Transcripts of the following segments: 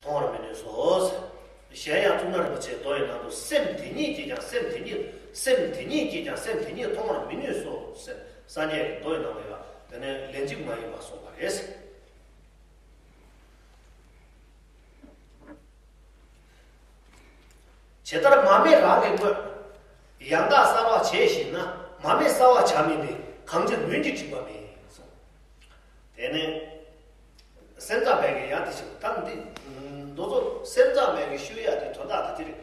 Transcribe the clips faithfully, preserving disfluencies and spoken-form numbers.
མཐོང་བར་མི་ནུས་སོ། གཞན་ཡང་གཙུག་ན་རིན་པོ་ཆེའི་མདོ་ཡི་ནང་དུ་སེམས་དེ་ཉིད་ཀྱིས་ཀྱང་སེམས་དེ་ཉིད་སེམས་དེ་ཉིད་ཀྱིས་ཀྱང་སེམས་དེ་ཉིད་མཐོང་བར་མི་ནུས་སོ་ཟེར་སངས་རྒྱས་ཀྱི་མདོ་ཡི་ནང་ལ་ཡང་དེ་ནས་ལན་གཅིག་མ་ཡིན་པ་གསུངས་པ་རེད། ཇི་ལྟར་མར་མེ་རང་གི་དངོས། ཡང་དག་གསལ་བར་བྱས་ཤིང་ན། མར་མེ་གསལ་བར་བྱ་མིན་ཏེ། གང་ཕྱིར་མུན་གྱིས་བསྒྲིབས་པ་མེད་གསུངས། དེ་ནས་སེམས་ཙམ་པས་ཀྱི་ཡང་དེ་བཞིན་གཏམ་འདི། མདོ་ཚོ་སེམས་ཙམ་པས་ཀྱི་ཤོད་ཡ་དེ་དོན་དག་དེ་དེ་རེད།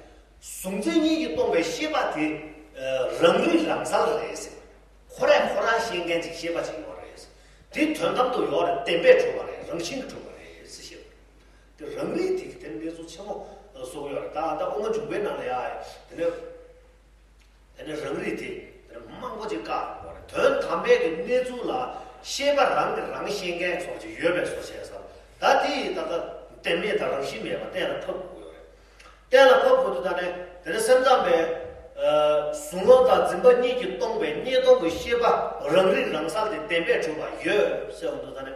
གཟུང་འཛིན་གཉིས་ཀྱིས་སྟོང་པའི་ཤེས་པ་དེ་རང་རིག་རང་གསལ་རེད་ཟེར། ཁོ་རང་ཁོ་རང་ཤེས་མཁན་ཅིག་ཤེས་པ་ཅིག་ཡོད་རེད། དེ་དོན་དམ་དུ་ཡོད་རེད། བདེན་པས་གྲུབ་པ་རེད། རང་བཞིན་གྱིས་གྲུབ་པ་རེད་ཟེར་བཤད་པ་རེད། དེ་རང་རིག་དེ་གི་དེ་གནས་ཚུལ་ཆེན་མོ་བཟོ་གི་ཡོད་རེད། ད་ད་དབུ་མ་འཇུག་པའི་ནང་ལ་ཡ་དེ་ནས་དེ་ནས་རང་རིག་དེ་དེ་ནས་མང་པོ་ཅིག་བཀག་ཡོད་རེད། དོན་དམ་པའི་གི་གནས་ཚུལ་ལ་ཤེས་པ་རང་གིས་རང་ཤེས་མཁན་ཚོ་ཅིག་ཡོད་པའི་བཟོ་བྱས་ཙང་ད་དེ་ཡི་ད་ལྟ་བདེན་མེད་དང་རང་བཞིན་མེད་པ་གཏན་ལ་ཕབ་དགོས་ཡོད་རེད། གཏན་ལ་ཕབ་དགོས་དུས་ད་ནས་དེ་ནས་སེམས་ཙམ་པས། ཨ། གཟུང་བ་དང་འཛིན་པ་གཉིས་ཀྱིས་སྟོང་པའི་གཉིས་སྟོང་གི་ཤེས་པ་རང་རིག་རང་གསལ་དེ་བདེན་པས་གྲུབ་པ་ཡོད་ཟེར་བ་དུས་ད་ནས་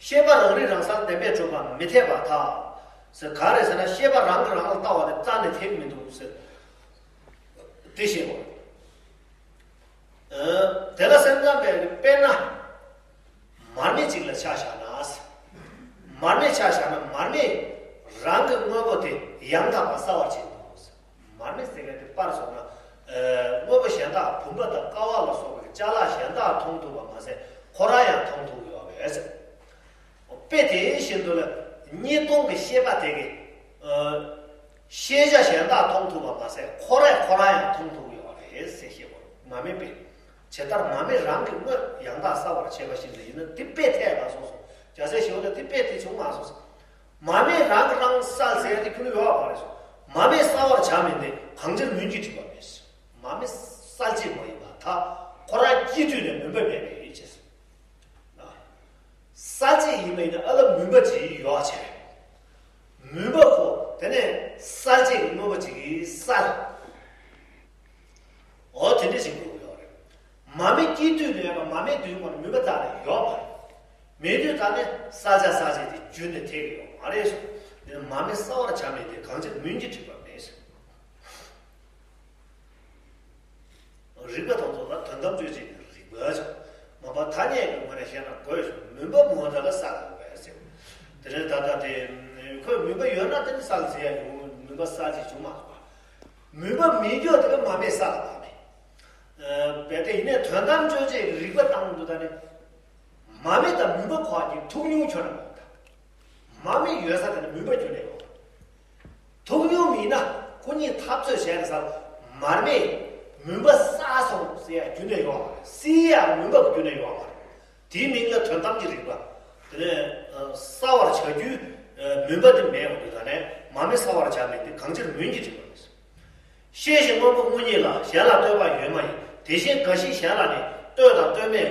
ཤེས་པ་རང་རིག་རང་གསལ་བདེན་པས་གྲུབ་པ་མི་འཐད་པར་ཐལ་ཟེར། ག་རེ་ཟེར་ན་ཤེས་པ་རང་གིས་རང་ལ་ལྟ་བ་དེ་རྩ་ནས་འཐད་ཀྱི་མི་འདུག་ཟེར། དེ་བཤད་དགོས། ཨ། དེ་ལ་སེམས་ཙམ་པས་དཔེར་ན། མར་མེ་གཅིག་ལ་ཆ་བཞག་ན། མར་མེ་ཆ་བཞག་ན་མར་མེ་རང་གི་དངོས་པོ་དེ་ཡང་དག་པར་གསལ་བར་བྱེད་དོ། མར་མེ་ཟེར་མཁན་དེ་པར་སོང་ན། ཨ། དངོས་པོ་གཞན་དག་བུམ་པ་དང་ཀ་བ་ལ་སོགས་པའི་ཅ་ལག་གཞན་དག་མཐོང་ཐུབ་པ་མ་ཟད་ཁོ་རང་ཡང་མཐོང་ཐུབ་ཡོད་པས། དཔེ་དེ་བཞིན་དུ་ལ་གཉིས་སྟོང་གི་ཤེས་པ་དེ་གིས། ཨ། ཤེས་བྱ་གཞན་དག་མཐོང་ཐུབ་པ་མ་ཟད་ཁོ་རང་ཁོ་རང་ཡང་མཐོང་ཐུབ་ཡོད་རེད་ཟེར་བཤད་པ་མར་མེ་དཔེ། ཇི་ལྟར་མར་མེ་རང་གི་དངོས་ཡང་དག་གསལ་བར་བྱེད་པ་བཞིན་དུ་ཡིན་ན་དེ་དཔེ་འཐད་མ་སོང་ཟེར། རྒྱལ་སྲས་ཞི་བ་ལྷས་དེ་དཔེ་དེ་བྱུང་མ་སོང་ཟེར། མར་མེ་རང་གིས་རང་གསལ་ཟེར་ཡ་དེ་ཁྱོན་ནས་ཡོད་པ་རེད་ཟེར། མར་མེ་གསལ་བར་བྱ་མིན་ཏེ། གང་ཕྱིར་མུན་གྱིས་བསྒྲིབས་པ་མེད་ཟེར། མར་མེ་གསལ་བྱེད་མ་ཡིན་པར་ཐལ། ཁོ་རང་སྐྱེ་དུས་ནས་མུན་པ་མེད་པའི་ཕྱིར་ཟེར། གསལ་བྱེད་ཡིན་པ་ཡིན་ན་ཨ་ལ་མུན་པ་ཅིག་ཡོད་བྱས། མུན་པ་ཁོ་དེ་ནས་གསལ་བྱེད་ཀྱི་དངོས་པོ་ཅིག་གིས་གསལ། འོ་དེ་འདྲ་ཞིག་དགོས་ཀྱི་ཡོད་རེད། མར་མེ་སྐྱེ་དུས་ནས་ཡང་མར་མེ་དུས་མར་མུན་པ་རྩ་ནས་ཡོད་མ་རེད། མེད་དུས་ད་ནི་གསལ་བྱ་གསལ་བྱེད་དེ་རྒྱུན་ནས་འཐད་ཀྱི་ཡོད་མ་རེད་ཟེར། དེ་ནི་མར་མེ་གསལ་བར་བྱ་མིན་ཏེ། གང་ཕྱིར་མུན་གྱིས་བསྒྲིབས་པ་མེད་ཟེར། རིགས་པ་དང་ཚོགས་ལ་དོན་དམ་དཔྱོད་བྱེད་ཀྱི་རིགས་པ་ཅིག་མ་པ་ཐ་སྙད་ཀྱི་ངོས་ནས་བཤད་ན་དགོས་ཤིང་མུན་པ་མུ་བ་ད་ལ་གསལ་དགོས་པས་ཟེར། དེ་ནས་ད་ལྟ་དེ་ཁོས་མུན་པ་ཡོད་ན་དེ་ནི་གསལ་ཟེར་ཡ་ཡོང་མུན་པ་གསལ་ཅིག་བྱུང་མ་སོང་བ། མུན་པ་མེད་རྒྱུ་དེ་ག་མར་མེ་གསལ་ལ་མ་མེད། རྦད་དེ་ཡིན་ནའི་དོན་དམ་དཔྱོད་བྱེད་ཀྱི་རིགས་པ་བཏང་དུས་ད་ནི། མར་མེ་དང་མུན་པ་ཁོ་གཉིས་ཐུག་མྱོང་ཁྱོན་ནས་མ་ཡོང་ད། མར་མེ་ཡོད་ས་དེ་ནི་མུན་པ་རྒྱུན་ནས་ཡོད། ཐུག་མྱོང་མིན་ན་ཁོ་གཉིས་འཐབ་རྩོད་བྱས་ནས་ས་མར་མེ་མུན་པ་གསལ་སོང་ཟེར་ཡ་རྒྱུན་ནས་ཡོད་མ་རེད། གསལ་ཡ་མུན་པ་རྒྱུན་ནས་ཡོད་མ་རེད། དེའི་མིང་ལ་དོན་དམ་གྱི་རིགས་པ། དེ་ནས་གསལ་བར་བྱ་རྒྱུའི་མུན་པ་དེ་མེད་པ་དེ་ད་ནས་མར་མེ་གསལ་བར་བྱ་མིན་ཏེ། གང་ཕྱིར་མུན་གྱིས་བསྒྲིབས་པ་མེད། ཤེས་བཞིན་སྔོན་པོ་དངོས་ཉིད་ལ། གཞན་ལ་ལྟོས་པ་ཡོད་མ་ཡིན། དེ་བཞིན་འགའ་ཞིག་གཞན་ལ་ནི། ལྟོས་དང་ལྟོས་མེད།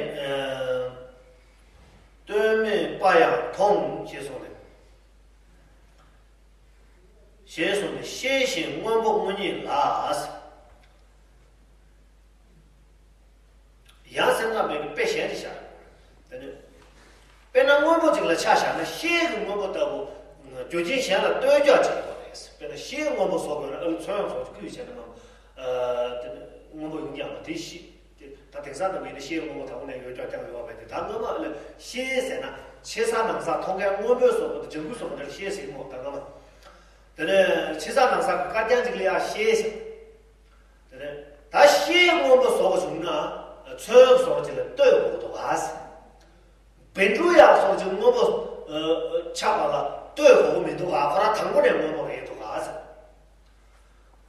ལྟོས་མེད་པ་ཡང་མཐོང་ཞེས་གསུངས་ཏེ། ཞེས་གསུངས་ཏེ། ཤེས་བཞིན་སྔོན་པོ་དངོས་ཉིད་ལ། ཡང་སེམས་ཙམ་པས་དཔེ་གཞན་ཅིག་བཞག་དེ་ནི། དཔེར་ན་སྔོན་པོ་ཅིག་ལ་ཆ་བཞག་ན་ཤེལ་གྱི་སྔོན་པོ་ལྟ་བུ། རྒྱུ་རྐྱེན་གཞན་ལ་ལྟོས་འཇོག་བྱེད་དགོས་རེད། དཔེར་ན་ཤེལ་སྔོན་པོ་བཟོ་དགོས་ན་ཨ་ལ་ཚོན་བཟོ་བཀོད་བྱས་ན་མ། དེ་ནི་སྔོན་པོ་ཡོང་ཀྱང་མ་དེ་ཤི། དེ་ད་དེང་སང་ལྟ་བུ་ཡིན་ན་ཤེལ་སྔོན་པོ་དང་པོ་ནས་ཡོད་ཀྱང་ཀྱང་ཡོད་པས། དེ་ད་སྔོན་མ་ཨ་ལ་ཤེལ་ཟེར་ན་ཕྱི་ས་ནང་ས་མཐོང་མཁན་སྔོན་པོའི་བཟོ་བཀོད་དང་ལྗང་ཁུའི་བཟོ་བཀོད་དེར་ཤེལ་ཟེར་གྱི་མོ་ད་སྔོན་མ། དེ་ནས་ཕྱི་ས་ནང་ས་གི་དཀར་རྐྱང་ཅིག་ལ་ཡང་ཤེལ་ཟེར། དེ་ནས་ད་ཤེལ་སྔོན་པོ་བཟོ་བ་བྱུང་ན་ཚོན་བཟོ་བ་ཅིག་ལ་ལྟོས་དགོས་འདུག་ག་ཟེར། བཻ་ཌཱུརྱ་སོགས་ཀྱི་སྔོན་པོ་ཨ་ཆགས་པ་ལ་ལྟོས་དགོས་མི་འདུག་ག་ཁོ་རང་དང་པོ་ནས་སྔོན་པོ་རེད་འདུག་ག་ཟེར།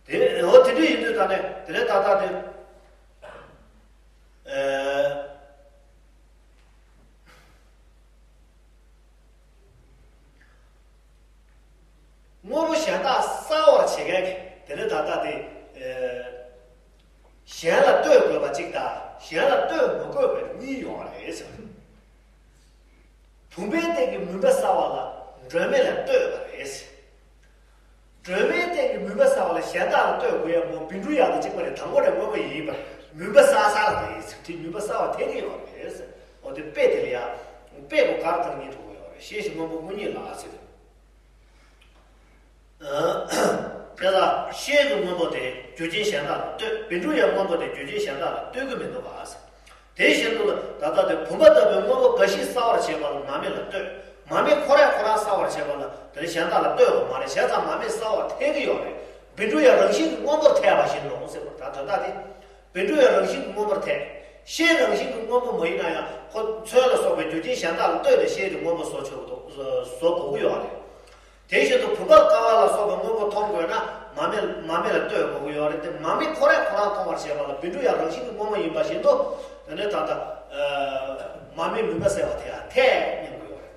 དེ་འོ་དེ་འདྲ་ཡིན་དུས་ད་ནས་དེ་ནས་ད་ལྟ་དེ་ཨ། དངོས་པོ་གཞན་དག་གསལ་བར་བྱེད་མཁན་གྱི་དེ་ནི་ད་ལྟ་དེ། ཨེ། གཞན་ལ་ལྟོས་དགོས་པ་གཅིག་དང་གཞན་ལ་ལྟོས་མི་དགོས་པ་གཉིས་ཡོད་རེད་ཟེར། བུམ་པའི་སྟེང་གི་མུན་པ་གསལ་བ་ལ་སྒྲོན་མེ་ལ་ལྟོས་པ་རེད་ཟེར། སྒྲོན་མེའི་སྟེང་གི་མུན་པ་གསལ་བ་ལ་གཞན་དག་ལ་ལྟོས་དགོས་ཡ་མོ་བཻ་ཌཱུརྱ་དང་གཅིག་པ་རེད། དང་པོ་ནས་དངོས་པོ་ཡིན་པ་མུན་པ་གསལ་གསལ་རེད་ཟེར། དེ་མུན་པ་གསལ་བ་དེ་གི་ཡོད་རེད་ཟེར། འོ་དེ་དཔེ་དེ་ལ་ཡ་དཔེ་པོ་གར་དང་གཉིས་འགྲོ་གི་ཡོད་རེད། ཤེས་བཞིན་སྔོན་པོ་དངོས་ཉིད་ལ་ཟེར། དེ་ལ་ཤེལ་གྱི་སྔོན་པོ་དེ་རྒྱུ་རྐྱེན་གཞན་དག་ལ་ལྟོས། བཻ་ཌཱུརྱ་སྔོན་པོ་དེ་རྒྱུ་རྐྱེན་གཞན་དག་ལ་ལྟོས་ཀྱི་མི་འདུག་ག། དེ་བཞིན་དུ་ད་ལྟ་དེ་བུམ་པ་ལྟ་བུའི་སྔོན་པོ་འགའ་ཞིག་གསལ་བར་བྱེད་པ་ལ་མར་མེ་ལ་ལྟོས། མར་མེ་ཁོ་རས་ཁོ་རང་གསལ་བར་བྱེད་པ་ལ་དེ་ནི་གཞན་དག་ལ་ལྟོས་དགོས་མ་རེད། བྱས་ཙང་མར་མེ་གསལ་བར་ཐལ་གྱི་ཡོད་རེད། བཻ་ཌཱུརྱ་རང་བཞིན་གྱི་སྔོན་པོར་ཐལ་བ་བཞིན་ནོ་ཟེར་བ་ད་དོན་དག་དེ། བཻ་ཌཱུརྱ་རང་བཞིན་གྱི་སྔོན་པོར་ཐལ། ཤེལ་རང་བཞིན་གྱི་སྔོན་པོ་མ་ཡིན་ན་ཡང་ཁོ་ཚོན་ལ་སོགས་པའི་རྒྱུ་རྐྱེན་གཞན་དག་ལ་ལྟོས་ནས་ཤེལ་དེ་སྔོན་པོ་བཟོ་ཆོག་གི་འདུག་བཟོ་དགོས་ཀྱི་ཡོད་རེད། དེ་བཞིན་དུ་བུམ་པ་ཀ་བ་ལ་སོགས་པའི་སྔོན་པོ་མཐོང་དགོས་ན་མར་མེ་མར་མེ་ལ་ལྟོས་དགོས་ཀྱི་ཡོད་རེད་དེ། མར་མེ་ཁོ་རས་ཁོ་རང་མཐོང་བར་བྱེད་པ་ལ་བཻ་ཌཱུརྱ་རང་བཞིན་གྱི་སྔོན་པོ་ཡིན་པ་བཞིན་དུ། དེ་ནས་ད་ལྟ་མར་མེ་མུན་པ་སེལ་བ་དེ་ཡང་ཐལ་སྙམ་གྱི་ཡོད་རེད།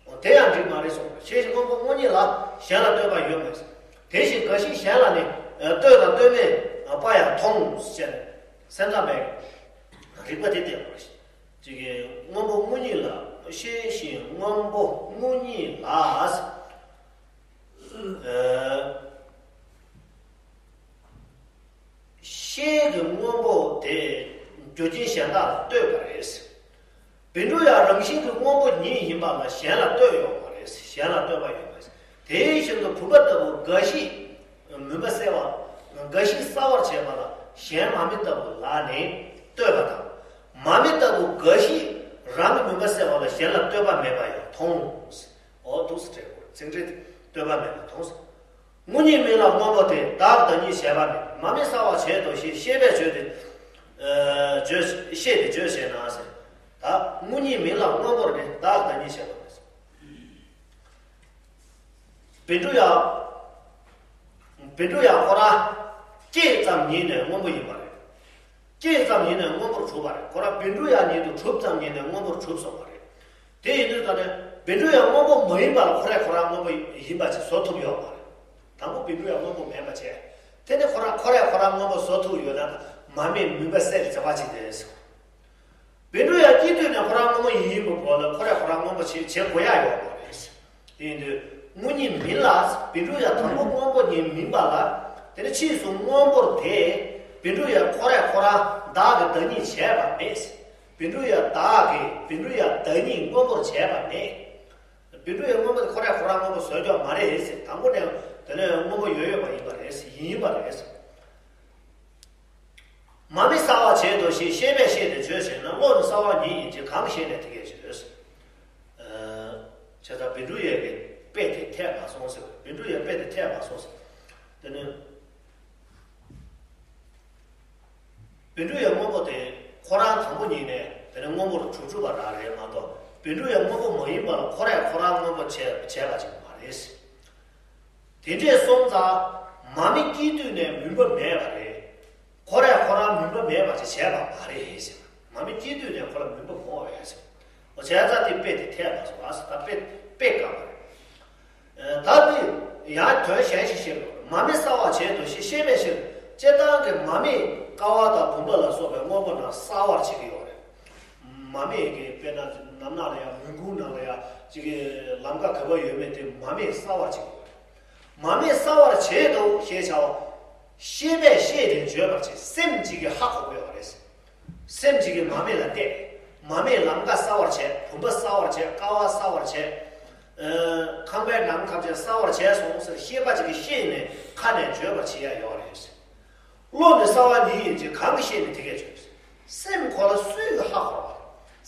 འོ་དེ་ཡང་འགྲིག་མ་རེད་གསུངས། ཤེལ་གྱི་སྔོན་པོ་སྔོ་ཉིད་ལ་གཞན་ལ་ལྟོས་པ་ཡོད་མོད། དེ་བཞིན་འགའ་ཞིག་གཞན་ལ་ནི་ལྟོས་དང་ལྟོས་མེད་པ་ཡང་མཐོང་ཟེར་ནས་སེམས་ཙམ་པས་རིགས་པ་དེ་བསྟན་པ་རེད། ཅིག་གིས་སྔོན་པོ་སྔོ་ཉིད་ལ་ཤེས་བཞིན་སྔོན་པོ་སྔོ་ཉིད་ལ། ཤེལ་གྱི་སྔོན་པོ་དེ་རྒྱུ་རྐྱེན་གཞན་དག་ལ་ལྟོས་པ་རེད། བཻ་ཌཱུརྱ་རང་བཞིན་གྱི་སྔོན་པོ་ཉིད་ཡིན་པ་ལ་གཞན་ལ་ལྟོས་ཡོད་པ་རེད། གཞན་ལ་ལྟོས་པ་ཡོད་པ་རེད། དེ་བཞིན་དུ་བུམ་པ་ལྟ་བུ་འགའ་ཞིག་མུན་པ་སེལ་བ། འགའ་ཞིག་གསལ་བར་བྱེད་པ་ལ་གཞན་མར་མེ་ལྟ་བུ་ལ་ནི་ལྟོས་པ་དང་། མར་མེ་ལྟ་བུ་འགའ་ཞིག་རང་གི་མུན་པ་སེལ་བ་ལ་གཞན་ལ་ལྟོས་པ་མེད་པ་ཡང་མཐོང་། འོ་འདུག་སེ་བྲིས་དགོས། ཚིག་འགྲེལ་དེ་ལྟོས་པ་མེད་པ་མཐོང་། སྔོ་ཉིད་མིན་ལ་སྔོན་པོ་དེ་བདག་བདག་ཉིད་བྱས་པ་མེད། མར་མེ་གསལ་བར་བྱེད་དོ་ཞེས་ཤེས་པས་བརྗོད་དེ། ཨ་བརྗོད་ཤེས་ཏེ་བརྗོད་བྱས་ན་ཟེར། ད་སྔོ་ཉིད་མིན་ལ་སྔོན་པོར་ནི་བདག་བདག་ཉིད་བྱས་པ་མེད། བཻ་ཌཱུརྱ། བཻ་ཌཱུརྱ་ཁོ་རང་སྐྱེས་ཙམ་ཉིད་ནས་སྔོན་པོ་ཡིན་པ་རེད། སྐྱེས་ཙམ་ཡིན་ནས་སྔོན་པོར་གྲུབ་པ་རེད། ཁོ་རང་བཻ་ཌཱུརྱ་ཉིད་དུ་གྲུབ་ཙམ་ཡིན་ནས་སྔོན་པོར་གྲུབ་སོང་བ་རེད། དེ་ཡིན་དུས་ད་ནི་བཻ་ཌཱུརྱ་སྔོན་པོ་མ་ཡིན་པ་ལ་ཁོ་རས་ཁོ་རང་སྔོན་པོ་ཡིན་པ་ཅིག་བཟོ་ཐུབ་ཡོད་མ་རེད། དང་པོ་བཻ་ཌཱུརྱ་སྔོན་པོ་མེད་པ་བྱས། དེ་ནི་ཁོ་རང་ཁོ་རས་ཁོ་རང་སྔོན་པོ་བཟོ་ཐུབ་ཡོད་ན་མར་མེ་མུན་པ་སེལ་བྱ་བ་ཅིག་རེད། བཻ་ཌཱུརྱ་སྐྱེས་དུས་ནས་ཁོ་རང་སྔོན་པོ་ཡིན་པ་བོ་ལ་ཁོ་རས་ཁོ་རང་སྔོན་པོ་བྱེད་བྱེད་དགོས་ཡ་ཡོད་མ་རེད། དེ་ཡིན་དུས་སྔོ་ཉིད་མིན་ལ། བཻ་ཌཱུརྱ་དང་པོ་སྔོན་པོ་ཉིད་མིན་པ་ལ། དེ་ནི་ཕྱིས་སུ་སྔོན་པོར་དེ་བཻ་ཌཱུརྱ་ཁོ་རས་ཁོ་རང་བདག་གི་བདག་ཉིད་བྱས་པ་མེད། བཻ་ཌཱུརྱ་བདག་གིས་བཻ་ཌཱུརྱ་བདག་ཉིད་སྔོན་པོར་བྱས་པ་མེད། བཻ་ཌཱུརྱ་སྔོན་པོ་དེ་ཁོ་རས་ཁོ་རང་སྔོན་པོ་བཟོས་ཀྱང་མ་རེད་ཟེར། དང་པོ་ནས་དེ་ནས་སྔོན་པོ་ཡོད་ཡོད་པ་ཡིན་པ་རེད་ཟེར། ཡིན་ཡིན་པ་རེད་ཟེར། མར་མེ་གསལ་བར་བྱེད་དོ་ཞེས་ཤེས་པས་ཤེས་ཏེ་བརྗོད་བྱས་ན། བློ་ནི་གསལ་བ་ཉིད་ཡིན་གྱི་གང་གིས་ཤེས་ནས་དེ་སྐད་བརྗོད། བྱས་ཙང་བཻ་ཌཱུརྱ་གི་དཔེ་དེ་འཐད་མ་སོང་ཟེར། བཻ་ཌཱུརྱ་དཔེ་དེ་འཐད་མ་སོང་ཟེར། དེ་ནི། བཻ་ཌཱུརྱ་སྔོན་པོ་དེ་ཁོ་རང་དང་པོ་ཉིད་ནས་དེ་ནས་སྔོན་པོར་གྲུབ་གྲུབ་པ་རང་རེད་མ་གཏོགས། བཻ་ཌཱུརྱ་སྔོན་པོ་མ་ཡིན་པ་ལ་ཁོ་རས་ཁོ་རང་སྔོན་པོ་བྱས་བྱས་པ་ཅིག་མ་རེད། དེ་འདྲས་སོང་ཙང་མར་མེ་སྐྱེས་དུས་ནས་མུན་པ་མེད་པ་རེད། ཁོ་རས་ཁོ་རང་མུན་པ་མེད་པ་ཅིག་བྱས་པ་མ་རེད་ཟེར། མར་མེ་སྐྱེས་དུས་ནས་ཁོ་ལ་མུན་པ་མང་བ་རེད་ཟེར། འོ་བྱས་ཙང་དེ་དཔེ་དེ་འཐད་མ་སོང་ཨ་ཟེར། ད་དཔེ་དཔེ་དཀའ་བ་རེད། ད་ནི་ཡང་དོན་གཞན་ཞིག་བཤད་དགོས། མར་མེ་གསལ་བར་བྱེད་དོ་ཞེས་ཤེས་པས་ཤེས། སྤྱིར་བཏང་གི་མར་མེ་ཀ་བ་དང་བུམ་པ་ལ་སོགས་པའི་སྔོན་པོ་རྣམས་གསལ་བར་བྱེད་ཀྱི་ཡོད་རེད། མར་མེ་གི་དཔེར་ན་ནམ་ནག་ལ་ཡང་མུན་ཁུང་ནང་ལ་ཡང་ཅིག་གི་ལམ་ཀ་ག་པར་ཡོད་མེད་དེ་མར་མེས་གསལ་བར་བྱེད་ཀྱི་ཡོད་རེད། མར་མེ་གསལ་བར་བྱེད་དོ་ཞེས་བྱ་བ། ཤེས་པས་ཤེས་ཏེ་བརྗོད་པར་བྱེད། སེམས་ཅིག་གིས་ཧ་གོ་དགོས་པ་རེད། སེམས་ཅིག་གིས་མར་མེ་ལ་བལྟས། མར་མེས་ལམ་ཀ་གསལ་བར་བྱས། བུམ་པ་གསལ་བར་བྱས། ཀ་བ་གསལ་བར་བྱས། ཨ་ཁང་པའི་ནང་ཐམས་ཅད་གསལ་བར་བྱས་སོང་ཟེར་ཤེས་པ་ཅིག་གིས་ཤེས་ནས་ཁ་ནས་བརྗོད་པར་བྱེད་ཡ་ཡོད་རེད། བློ་ནི་གསལ་བ་ཉིད་ཡིན་གྱི་གང་གིས་ཤེས་ནས་དེ་སྐད་བརྗོད། སེམས་ཁོ་ལ་སུས་ཧ་གོ་བ།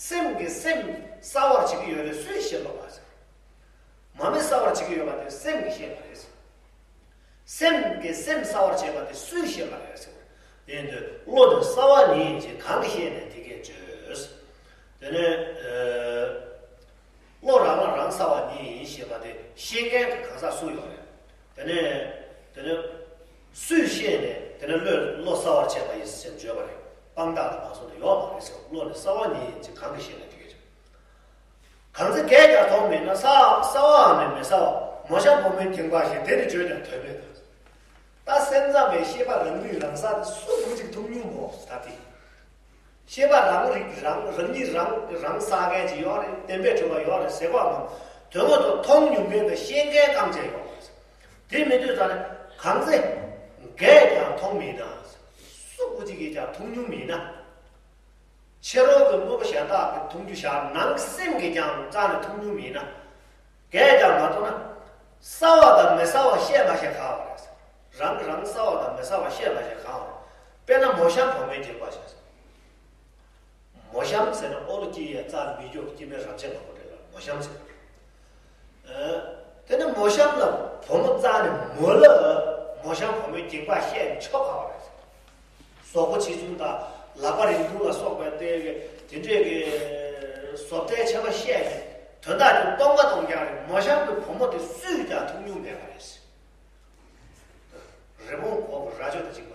སེམས་ཀྱིས་སེམས་གསལ་བར་བྱེད་ཀྱི་ཡོད་རེད་སུས་ཤེས་པ་བ་ཟེར། མར་མེ་གསལ་བར་བྱེད་ཀྱི་ཡོད་པ་དེ་སེམས་ཀྱིས་ཤེས་པ་རེད། སེམས་ཀྱིས་སེམས་གསལ་བར་བྱེད་པ་དེ་སུས་ཤེས་པ་རེད་ཟེར། དེ་ཡིན་དུས་བློ་ནི་གསལ་བ་ཉིད་ཡིན་གྱི་གང་གིས་ཤེས་ནས་དེ་སྐད་བརྗོད། དེ་ནས་བློ་རང་ལ་རང་གསལ་བ་ཉིད་ཡིན་ཞེས་པ་དེ་ཤེས་མཁན་གྱི་གང་ཟག་སུ་ཡོད་རེད། དེ་ནས་དེ་ནས་སུས་ཤེས་ནས་དེ་ནས་བློས་བློ་གསལ་བར་བྱེད་པ་ཡིན་ཞེས་བརྗོད་པ་རེད། དཔང་རྟགས་ལ་མ་སོང་ནས་ཡོད་མ་རེད་ཟེར། བློ་ནི་གསལ་བ་ཉིད་ཡིན་གྱི་གང་གིས་ཤེས་ནས་དེ་སྐད་བརྗོད། གང་ཚེ་བརྒལ་ཀྱང་མཐོང་མིན་ན། གསལ་གསལ་བའམ་མི་གསལ་བ། མོ་གཤམ་བུ་མོའི་དེངས་པ་བཞིན། དེ་ནི་བརྗོད་ཀྱང་དོན་མེད་དོ། ད་སེམས་ཙམ་པའི་ཤེས་པ་རང་རིག་རང་གསལ་དེ་སུ་གང་ཅིག་མཐོང་མྱོང་མོད་ད་དེ། ཤེས་པ་རང་རིག་རང་རང་ཉིད་རང་རང་གསལ་མཁན་ཅིག་ཡོད་རེད། བདེན་པས་གྲུབ་པ་ཡོད་རེད་ཟེར་གོ་མ། དོན་དངོས་ཐོག་མཐོང་མྱོང་མཁན་དང་ཤེས་མཁན་རྐང་ཅན་ཡོད་རེད། དེ་མི་འདུག་ད་ནི་གང་ཚེ་བརྒལ་ཀྱང་མཐོང་མིན་ན། སུ་གང་ཅིག་གིས་ཀྱང་མཐོང་མྱོང་མིན་ན། ཕྱི་རོལ་གྱི་དངོས་པོ་གཞན་དག་གིས་མཐོང་རྒྱུ་བཞག་ནང་སེམས་ཀྱིས་ཀྱང་རྩ་ནས་མཐོང་མྱོང་མིན་ན། བརྒལ་ཀྱང་མ་མཐོང་ན། གསལ་བ་དང་མི་གསལ་ གསལ་བ་བཤད་མ་བཤད་གང་བ་རེད། རང་གི་རང་གསལ་བ་དང་མི་གསལ་བ་བཤད་མ་བཤད་གང་བ་རེད། དཔེར་ན་མོ་གཤམ་བུ་མོའི་འགྱིང་བག་བཤད། མོ་གཤམ་ཟེར་ན་ཨོ་ལོ་སྐྱི་ཡ་རྩ་མི་སྐྱོ་སྐྱི་མོའི་རབ་བྱེད་མང་པོ་རེད་ལ་མོ་གཤམ་ཟེར། ཨ། དེ་ནི་མོ་གཤམ་ལ་བུ་མོ་རྩ་ནས་མོ་ལ་མོ་གཤམ་བུ་མོའི་འགྱིང་བག་བཤད་ཆོག་ག་བ་རེད། ཟོག་པོ་ཆེ་ཆུང་དང་ལག་པ་རིང་ཐུང་ལ་སོགས་པའི་ལྟས་ཀྱི་དེ་འདྲས་ཀྱི་བཟོ་ལྟའི་ཆེ་བ་བཤད་ནས་དོན་དག་དེ་སྟོང་པ་སྟོང་རྐྱང་རེད། མོ་གཤམ་གྱི་བུ་མོ་དེ་སུས་ཀྱང་ཐུག་མྱོང་མེད་པ་རེད། རི་བོང་གི་གོ་གི་རྭ་ཅོ་དང་གཅིག་པ།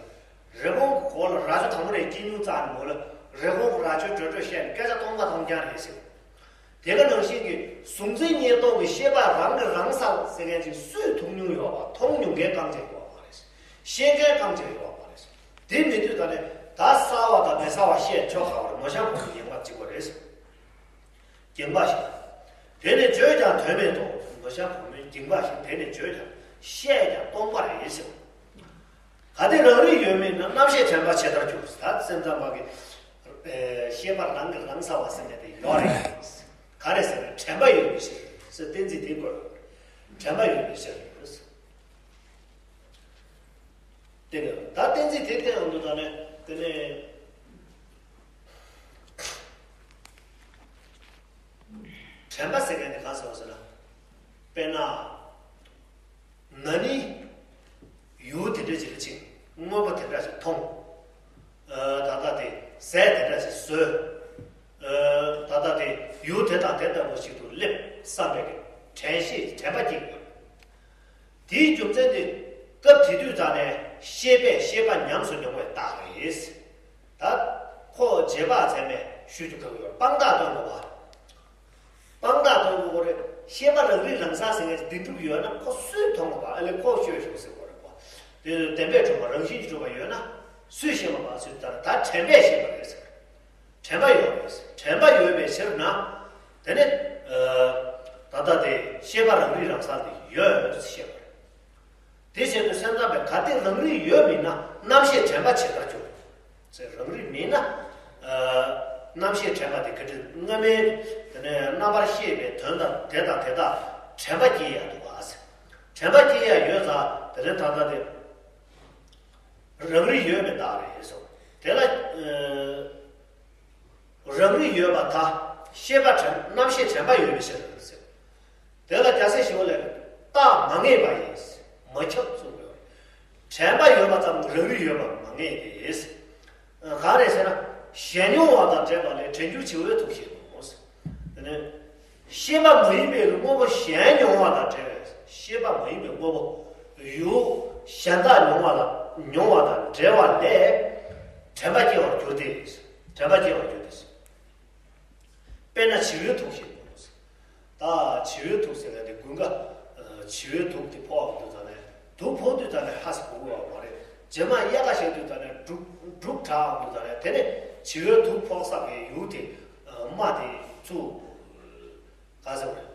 རི་བོང་གི་གོ་ལ་རྭ་ཅོ་དང་པོ་ནས་སྐྱེས་མྱོང་རྩ་ནས་མོ་ལ་རི་བོང་གི་རྭ་ཅོའི་འགྲོས་འགྲོས་བཤད་ནས་སྐད་ཆ་སྟོང་པ་སྟོང་རྐྱང་རེད་ཟེར། དེ་ག་ནང་བཞིན་གྱི་གཟུང་འཛིན་གཉིས་སྟོང་གི་ཤེས་པ་རང་གིས་རང་གསལ་ཟེར་མཁན་ཅིག་སུས་མཐོང་མྱོང་ཡོད་པ། མཐོང་མྱོང་མཁན་རྐང་གཅིག་ཡོད་པ་རེད། ཤེས་མཁན་རྐང་གཅིག་ཡོད་པ་རེད། དེ་མི་དུས་ད་ནས་ད་གསལ་བ་དང་མི་གསལ་བ་བཤད་ཆོག་ག་བ་རེད། མོ་གཤམ་བུ་མོའི་འགྱིང་བག་གཅིག་པ་རེད། འགྱིང་བག་ཞིག་དེ་ནི་བརྗོད་ཀྱང་དོན་མེད་དོ། མོ་གཤམ་བུ་མོའི་འགྱིང་བག་ཞིག་དེ་ནི་བརྗོད་ཀྱང་བཤད་ཀྱང་སྟོང་པ་རེད་ཟེར། གལ་ཏེ་རང་རིག་ཡོད་མིན་ན། རྣམ་ཤེས་དྲན་པ་ཇི་ལྟར་འགྱུར། ད་སེམས་ཙམ་པ་གི་ཨེ་ཤེས་པ་རང་གིས་རང་གསལ་བ་ཟེར་ནས་དེ་ཡོད་རེད། ག་རེ་ཟེར་ན་དྲན་པ་ཡོད་པའི་ཕྱིར་ཟེར། གཏན་ཚིགས་དེ་དགོས། དྲན་པ་ཡོད་པའི་ཕྱིར། དེ་ནས་ད་གཏན་ཚིགས་དེ་བསྟན་ཡོང་དུས་ད་ནས་དེ་ནས་དྲན་པ་ཟེར་མཁན་དེ་གང་ཟེར་བ་ཟེར་ན། དཔེར་ན། ན་ནིང་ཡུལ་དེ་འདྲ་ཅིག་ལ་ཕྱིན། དངོས་པོ་དེ་འདྲ་ཞིག་མཐོང་། ཨ། ད་ལྟ་དེ་ཟས་དེ་འདྲ་ཞིག་ཟོས། ཨ། ད་ལྟ་དེ་ཡུལ་དེ་དང་དེ་ལྟ་བུ་ཞིག་ཏུ་སླེབས་བསམ་པའི་དྲན་ཤེས་དྲན་པ་སྐྱེ་དགོས། དེའི་རྒྱུ་མཚན་དེ་སྐབས་དེ་དུས་ཙམ་ནས་ཤེས་པས་ཤེས་པ་ཉམས་སུ་མྱོང་བའི་རྟགས་རེད། ད་ཁོ་རྗེས་དཔག་ཚད་མས་ཞུ་རྒྱུ་གང་ཡོད། དཔང་རྟགས་སྟོན་དགོས་པ། དཔང་རྟགས་སྟོན་དགོས་པ་རེད། ཤེས་པ་རང་རིག་རང་གསལ་ཟེར་མཁན་གྱི་བདེན་གྲུབ་ཡོད་ན་ཁོ་སུས་མཐོང་དགོས་པ། ཨ་ལས་ཁོ་ཤོད་ཤོག་ཟེར་དགོས་རེད་པ། དེ་བདེན་པས་གྲུབ་པ་རང་བཞིན་གྱིས་གྲུབ་པ་ཡོད་ན་སུས་ཤེས་པ་པ་ཟེར། ད་ད་དྲན་པས་ཤེས་པ་རེད་ཟེར། དྲན་པ་ཡོད་རེད། དྲན་པ་ཡོད་པའི་ཕྱིར་ན། དེ་ནི་ཨ་ད་ལྟ་དེ་ཤེས་པ་རང་རིག་རང་གསལ་དེ་ཡོད་ཟེར་བཤད་པ་རེད། དེ་བྱས་ཏེ་སེམས་ཙམ་པས་གལ་ཏེ་རང་རིག་ཡོད་མིན་ན། རྣམ་ཤེས་དྲན་པ་ཇི་ལྟར་འགྱུར། ཟེར། རང་རིག་མིན་ན། ཨ་རྣམ་ཤེས་དྲན་པ་དེ་ག་འདྲ། སྔ་མའི་དེ་ནས་རྣམ་པར་ཤེས་པའི་དོན་དང་དེ་དང་དེ་དག་དྲན་པ་སྐྱེ་ཡ་འདུག་ག་ཟེར། དྲན་པ་སྐྱེ་ཡ་ཡོད་ཙང་དེ་ནས་ད་ལྟ་དེ་རང་རིག་ཡོད་པའི་རྟགས་རེད་ཟེར། དེ་ལ་ཨ་རང་རིག་ཡོད་པ་དང་ཤེས་པ་དྲན། རྣམ་ཤེས་དྲན་པ་ཡོད་པའི་ཕྱིར་ཟེར། དེ་ལ་རྒྱལ་སྲས་ཞི་བ་ལྷས་རྟགས་མ་ངེས་པ་ཡིན། མ་ཁྱབ་གསུངས་པས། དྲན་པ་ཡོད་པ་ཙམ་རང་རིག་ཡོད་པ་མ་ངེས་ཏེ། གང་རེད་ཟེར་ན། གཞན་མྱོང་བ་དང་བྲལ་བ་ལས། དྲན་འགྱུར་བྱི་བའི་ཐུགས་ཞེས་དང་། དེ་ནས་ཤེས་པ་མ་ཡིན་པའི་དངོས་པོ་གཞན་མྱོང་བ་དང་བྲལ་བས། ཤེས་པ་མ་ཡིན་པའི་དངོས་པོ་ཡུལ་གཞན་དག་མྱོང་བ་དང་མྱོང་བ་དང་བྲལ་བ་ལས། དྲན་པ་སྐྱེ་བར་འགྱུར་ཏེ། དྲན་པ་སྐྱེ་བར་འགྱུར་ཏེ། དཔེར་ན་བྱི་བའི་དུག་ཞིག་ཕོག་ཟེར། ད་བྱི་བའི་དུག་ཟེར་ཡ་དེ་དགུན་ཁ་བྱི་བའི་དུག་དེ་ཕོག་འདུག་ད་ནས། དུག་ཕོག་དུས་ད་ནས་ཧ་སེ་གོ་གི་ཡོད་མ་རེད། རྗེས་མ་དབྱར་ཁ་ཤར་དུས་ད་ནས་འབྲུག་འབྲུག་གྲགས་འདུག་ད་ནས། དེ་ནས་བྱི་བའི་དུག་ཕོག་ས་གི་ཡུལ་དེ་རྨ་དེ་ཚུར་ག་ཟེར་བ་རེད།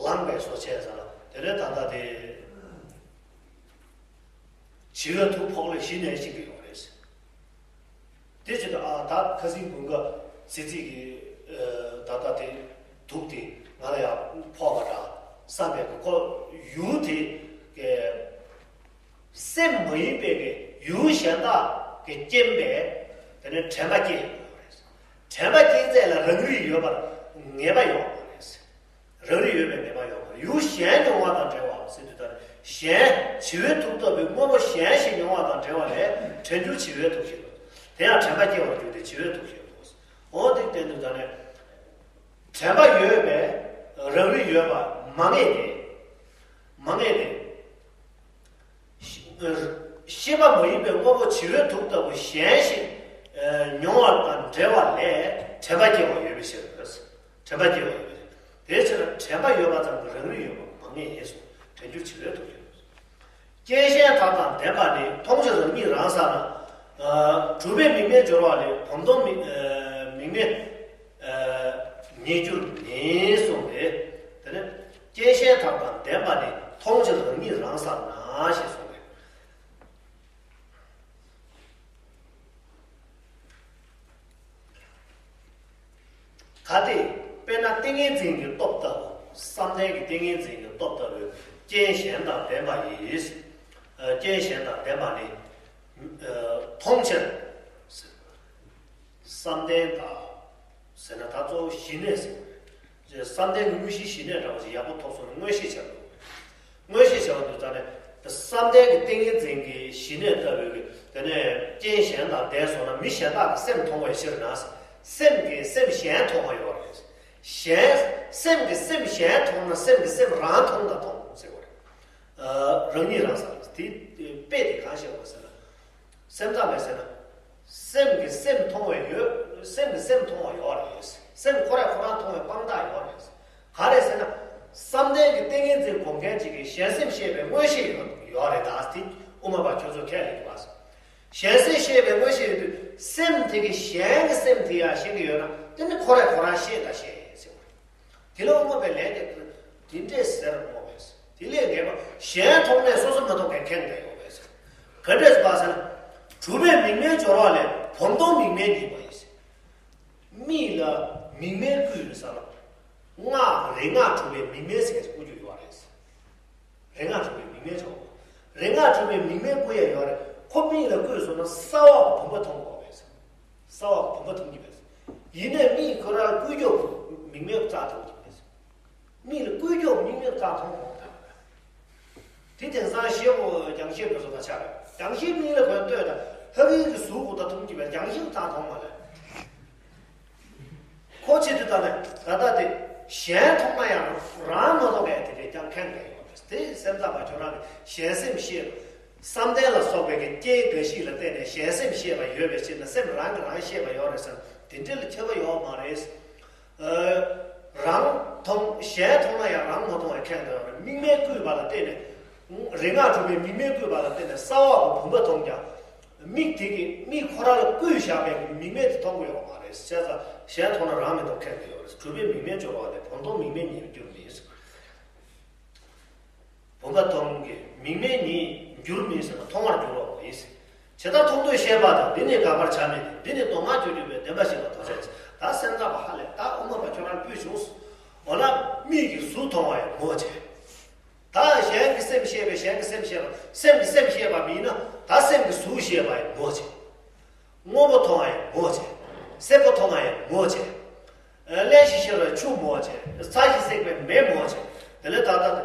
ལངས་པའི་བཟོ་བྱས་ས་ལ། དེ་ནས་ད་ལྟ་དེ། བྱི་བའི་དུག་ཕོག་ལས་གཞི་ནས་ཤི་གི་ཡོད་རེད། དེ་བྱས་ཏེ་ཨ་ད་ཁ་སང་དགུན་ཁ་ཚིག་ཚིག་གི་ད་ལྟ་དེ་དུག་དེ་ང་ལ་ཡང་ཕོག་པ་འདྲ་བསམ་པའི་ཁོ་ཡུལ་དེ་གི་སེམས་མ་ཡིན་པའི་གི་ཡུལ་གཞན་དག་གི་རྐྱེན་པས་དེ་ནས་དྲན་པ་སྐྱེ་ཡོད་རེད། དྲན་པ་སྐྱེ་ཚད་ལ་རང་རིག་ཡོད་པར་ངེས་པ་ཡོད་མ་རེད། རང་རིག་ཡོད་པའི་ངེས་པ་ཡོད་པ། ཡུལ་གཞན་མྱོང་བ་དང་བྲལ་བའམ་ཟེར་དུས་ལྟར། གཞན་བྱི་བའི་དུག་ལྟ་བུའི་དངོས་པོ་གཞན་ཞིག་མྱོང་བ་དང་བྲལ་བ་ལས། དྲན་འགྱུར་བྱི་བའི་དུག་ཞེས་དང་། དེ་ཡང་དྲན་པ་སྐྱེ་བར་འགྱུར་ཏེ་བྱི་བའི་དུག་ཞེས་དང་། འོ་དེ་བསྟན་དུས་ད་ནས་དྲན་པ་ཡོད་པས་རང་རིག་ཡོད་པ་མ་ངེས་ཏེ། མ་ངེས་ཏེ། ཤེས་པ་མ་ཡིན་པའི་དངོས་པོ་བྱི་བའི་དུག་ལྟ་བུ་གཞན་ཞིག་མྱོང་བ་དང་བྲལ་བ་ལས་དྲན་པ་སྐྱེ་བ་ཡོད་པའི་ཕྱིར། དྲན་པ་སྐྱེ་བ་ཡོད་པའི་ཕྱིར། དེའི་ཕྱིར་དྲན་པ་ཡོད་པ་ཙམ་གྱིས་རང་རིག་ཡོད་པ་མ་ངེས་སོ། དྲན་འགྱུར་བྱི་བའི་དུག་ཞེས། རྐྱེན་གཞན་དག་དང་ལྡན་པ་ནི། མཐོང་ཕྱིར་རང་ཉིད་རང་གསལ་ན། གྲུབ་པས་མིག་སྨན་སྦྱོར་བ་ལས། བུམ་སྟོང་མིག་སྨན་ཉིད་འགྱུར་མིན་གསུངས་པས། དེ་ནས་རྐྱེན་གཞན་དག་དང་ལྡན་པ་ནི། མཐོང་ཕྱིར་རང་ཉིད་རང་གསལ་ན་ཞེས་གསུངས་པས། གལ་ཏེ་དཔེར་ན་ཏིང་ངེ་འཛིན་གྱི་སྟོབས་ལྟ་བུ་བསམ་ ལྡན་གྱི་ཏིང་ངེ་འཛིན་གྱི་སྟོབས་ལྟ་བུའི་རྐྱེན་གཞན་དང་ལྡན་པ་ཡིས། ཨ། རྐྱེན་གཞན་དང་ལྡན་པ་ནི། ཨ། མཐོང་ཕྱིར། བསམ་གཏན་དང་། ཟེར་ན་ད་གཙོ་བོ་ཞི་གནས་ཟེར་བ་རེད། བསམ་གཏན་གྱི་དངོས་གཞི་ཞི་གནས་འདྲ་བ་ཞིག་ཡག་པོ་ཐོབ་སོང་ན་མངོན་ཤེས་བྱ་དགོས། མངོན་ཤེས་བྱ་བ་དུས་ཙམ་ནས་བསམ་གཏན་གྱི་ཏིང་ངེ་འཛིན་གྱི་ཞི་གནས་ལྟ་བུའི་གི་དེ་ནས་རྐྱེན་གཞན་དང་ལྡན་སོང་ན་མི་གཞན་དག་གི་སེམས་མཐོང་བའི་ཕྱིར་ན། སེམས་ཀྱིས་སེམས་གཞན་མཐོང་བ་ཡོད་རེད། གཞན། སེམས་ཀྱིས་སེམས་གཞན་མཐོང་ན་སེམས་ཀྱིས་སེམས་རང་མཐོང་དང་མཐོང་ཟེར་བ་རེད། ཨ། རང་ཉིད་རང་སར་དེ་དཔེ་དེ་གང་བཤད་དགོས་ཟེར་ན། སེམས་ཙམ་པས་ཟེར་ན། སེམས་ཀྱིས་སེམས་མཐོང་བའི་ཡོད། སེམས་ཀྱིས་སེམས་མཐོང་བ་ཡོད་རེད། སེམས་ཁོ་རས་ཁོ་རང་མཐོང་བའི་དཔང་རྟགས་ཡོད་རེད། ག་རེ་ཟེར་ན། བསམ་གཏན་གྱི་ཏིང་ངེ་འཛིན་སྒོམ་མཁན་ཅིག་གིས་གཞན་སེམས་ཤེས་པའི་མངོན་ཤེས་ཡོད་ཡོད་རེད། ད་དེ་དབུ་མ་པ་ཁྱོད་ཚོ་ཁས་ལེན་གྱི་བ། གཞན་སེམས་ཤེས་པའི་མངོན་ཤེས་ཡོད་དུས་སེམས་དེ་གིས་གཞན་གྱི་སེམས་དེ་ཡང་ཤེས་ཀྱི་ཡོད་ན་དེ་ནི་ཁོ་རས་ཁོ་རང་ཤེས་དང་ཤེས་ཟེར་བ་རེད། དེ་ལ་དབུ་མ་པའི་ལན་དེ་དེ་འདྲས་ཟེར་དབུ་མ་པས། དེ་ལས་འགལ་བ་གཞན་མཐོང་ནས་སོ་སོ་མ་མཐོང་མཁན་ཁས་ལེན་ཡོད་པས། ག་འདྲས་པ་ཟེར་ན། གྲུབ་པའི་མིང་མེད་སྦྱོར་བ་ལས་བུམ་སྟོང་མིང་མེད་ཉིད་མ་ཡིན། མིག་ལ་མིང་མེད་བསྐུས་ནས་ས་ལ། སྔགས་རིག་སྔགས་གྲུབ་པའི་མིང་མེད་ཟེར་བསྐུར་རྒྱུ་ཡོད་རེད། རིག་སྔགས་གྲུབ་པའི་མིང་མེད་སྦྱོར་བ། རིག་སྔགས་གྲུབ་པའི་མིང་མེད་བསྐུར་ཡ་ཡོད་རེད། ཁོ་མིག་ལ་བསྐུས་སོང་ན་ས་འོག་གི་བུམ་པ་མཐོང་དགོས་རེད། ས་འོག་གི་བུམ་པ་མཐོང་གི་རེད། ཡིན་ནའི་མིག་ཁོ་རང་བསྐུས་རྒྱུ་མིང་མེད་རྩ་མཐོང་གི་རེད། མིག་ལ་བསྐུས་རྒྱུ་མིང་མེད་རྩ་མཐོང་དགོས་རེད། དེ་དེང་སང་ཞེ་པོ་རྒྱང་ཤེལ་དེ་ཚོ་དང་ཆ་རེད། རྒྱང་ཤེལ་མིག་ལ་གོན་ལྟོས་དང་ཧ་གི་གི་གཟུགས་གོ་ད་མཐོང་གི་བས་རྒྱང་ཤེལ་རྩ་མཐོང་མ་ལས། ཁོ་ཆེད་དུ་ད་ནི་ད་ལྟ་དེ་གཞན་མཐོང་ན་ཡང་རང་མ་མཐོང་བས་དེ་རེད་ཀྱང་མཁན་གལ་ཡོད་རེད། དེ་སེམས་ཙམ་པ་ཁྱོད་རང་གི་གཞན་སེམས་ཤེས། བསམ་གཏན་ལ་སོགས་པའི་གི་རྐྱེན་འགའ་ཞིག་ལ་བརྟེན་ནས་གཞན་སེམས་ཤེས་པ་ཡོད་པའི་ཕྱིར་ན་སེམས་རང་གིས་རང་ཤེས་པ་ཡོད་རེད་ཟེར་ན་དེ་འདྲ་ལ་ཁྱད་པར་ཡོད་མ་རེད། ཨ། རང་མཐོང་གཞན་མཐོང་ན་ཡང་རང་མ་མཐོང་བའི་ཁྱད་དུ་མིག་མེད་བསྐུས་པ་ལ་བརྟེན་ནས། རིག་སྔགས་གྲུབ་པའི་མིག་མེད་བསྐུས་པ་ལ་བརྟེན་ནས་ས་འོག་གི་བུམ་པ་མཐོང་ཀྱང་། མིག་དེ་གིས་མིག་ཁོ་རང་ལ་བསྐུས་བཞག་པའི་མིག་མེད་དེ་མཐོང་གི་ཡོད་མ་རེད། བྱས་ཙང་གཞན་མཐོང་ན་རང་མི་མཐོང་ཁྱད་དུ་ཡོད་རེད། གྲུབ་པའི་མིང་མེད་སྦྱོར་བ་ལས་བུམ་སྟོང་མིང་མེད་ཉིད་འགྱུར་མིན། བུམ་པ་མཐོང་གི་མིང་མེད་ཉིད་འགྱུར་མིན་ཟེར་ན་མཐོང་བར་འགྱུར་རོ་ཡིན། ཇི་ལྟར་མཐོང་ཐོས་ཤེས་པ་དང་། འདི་ནི་དགག་པར་བྱ་མིན་ཏེ། འདི་ནི་མདོ་སྔགས་ཀྱི་སྤྱོད་པའི་བདེན་པ་ཞེས་པ་དོ་ཤལ་ཆེ། ད་སེམས་ཙམ་པ་ཧ་ལས་ད་དབུ་མ་པ་ཁྱོད་རང་སྤུས་བྱུང་། འོ་ན་མིག་གིས་གཟུགས་མཐོང་བ་ཡང་ངོ་ཆེ། ད་གཞན་གྱི་སེམས་ཤེས་པས་གཞན་གྱི་སེམས་ཤེས་པ་སེམས་ཀྱི་སེམས་ཤེས་པ་མིན་ན་ད་སེམས་ཀྱིས་གཟུགས་ཤེས་པ་ཡང་ངོ་ཆེ། སྔོན་པོ་མཐོང་བ་ཡང་ངོ་ཆེ། སེར་པོ་མཐོང་བ་ཡང་ངོ་ཆེ། རླན་གྱིས་བཤལ་བའི་ཆུ་མོ་ཆེ། ཚྭ་གྱིས་བསྲེགས་པའི་མེ་མོ་ཆེ། དེ་ལས་ད་ལྟ་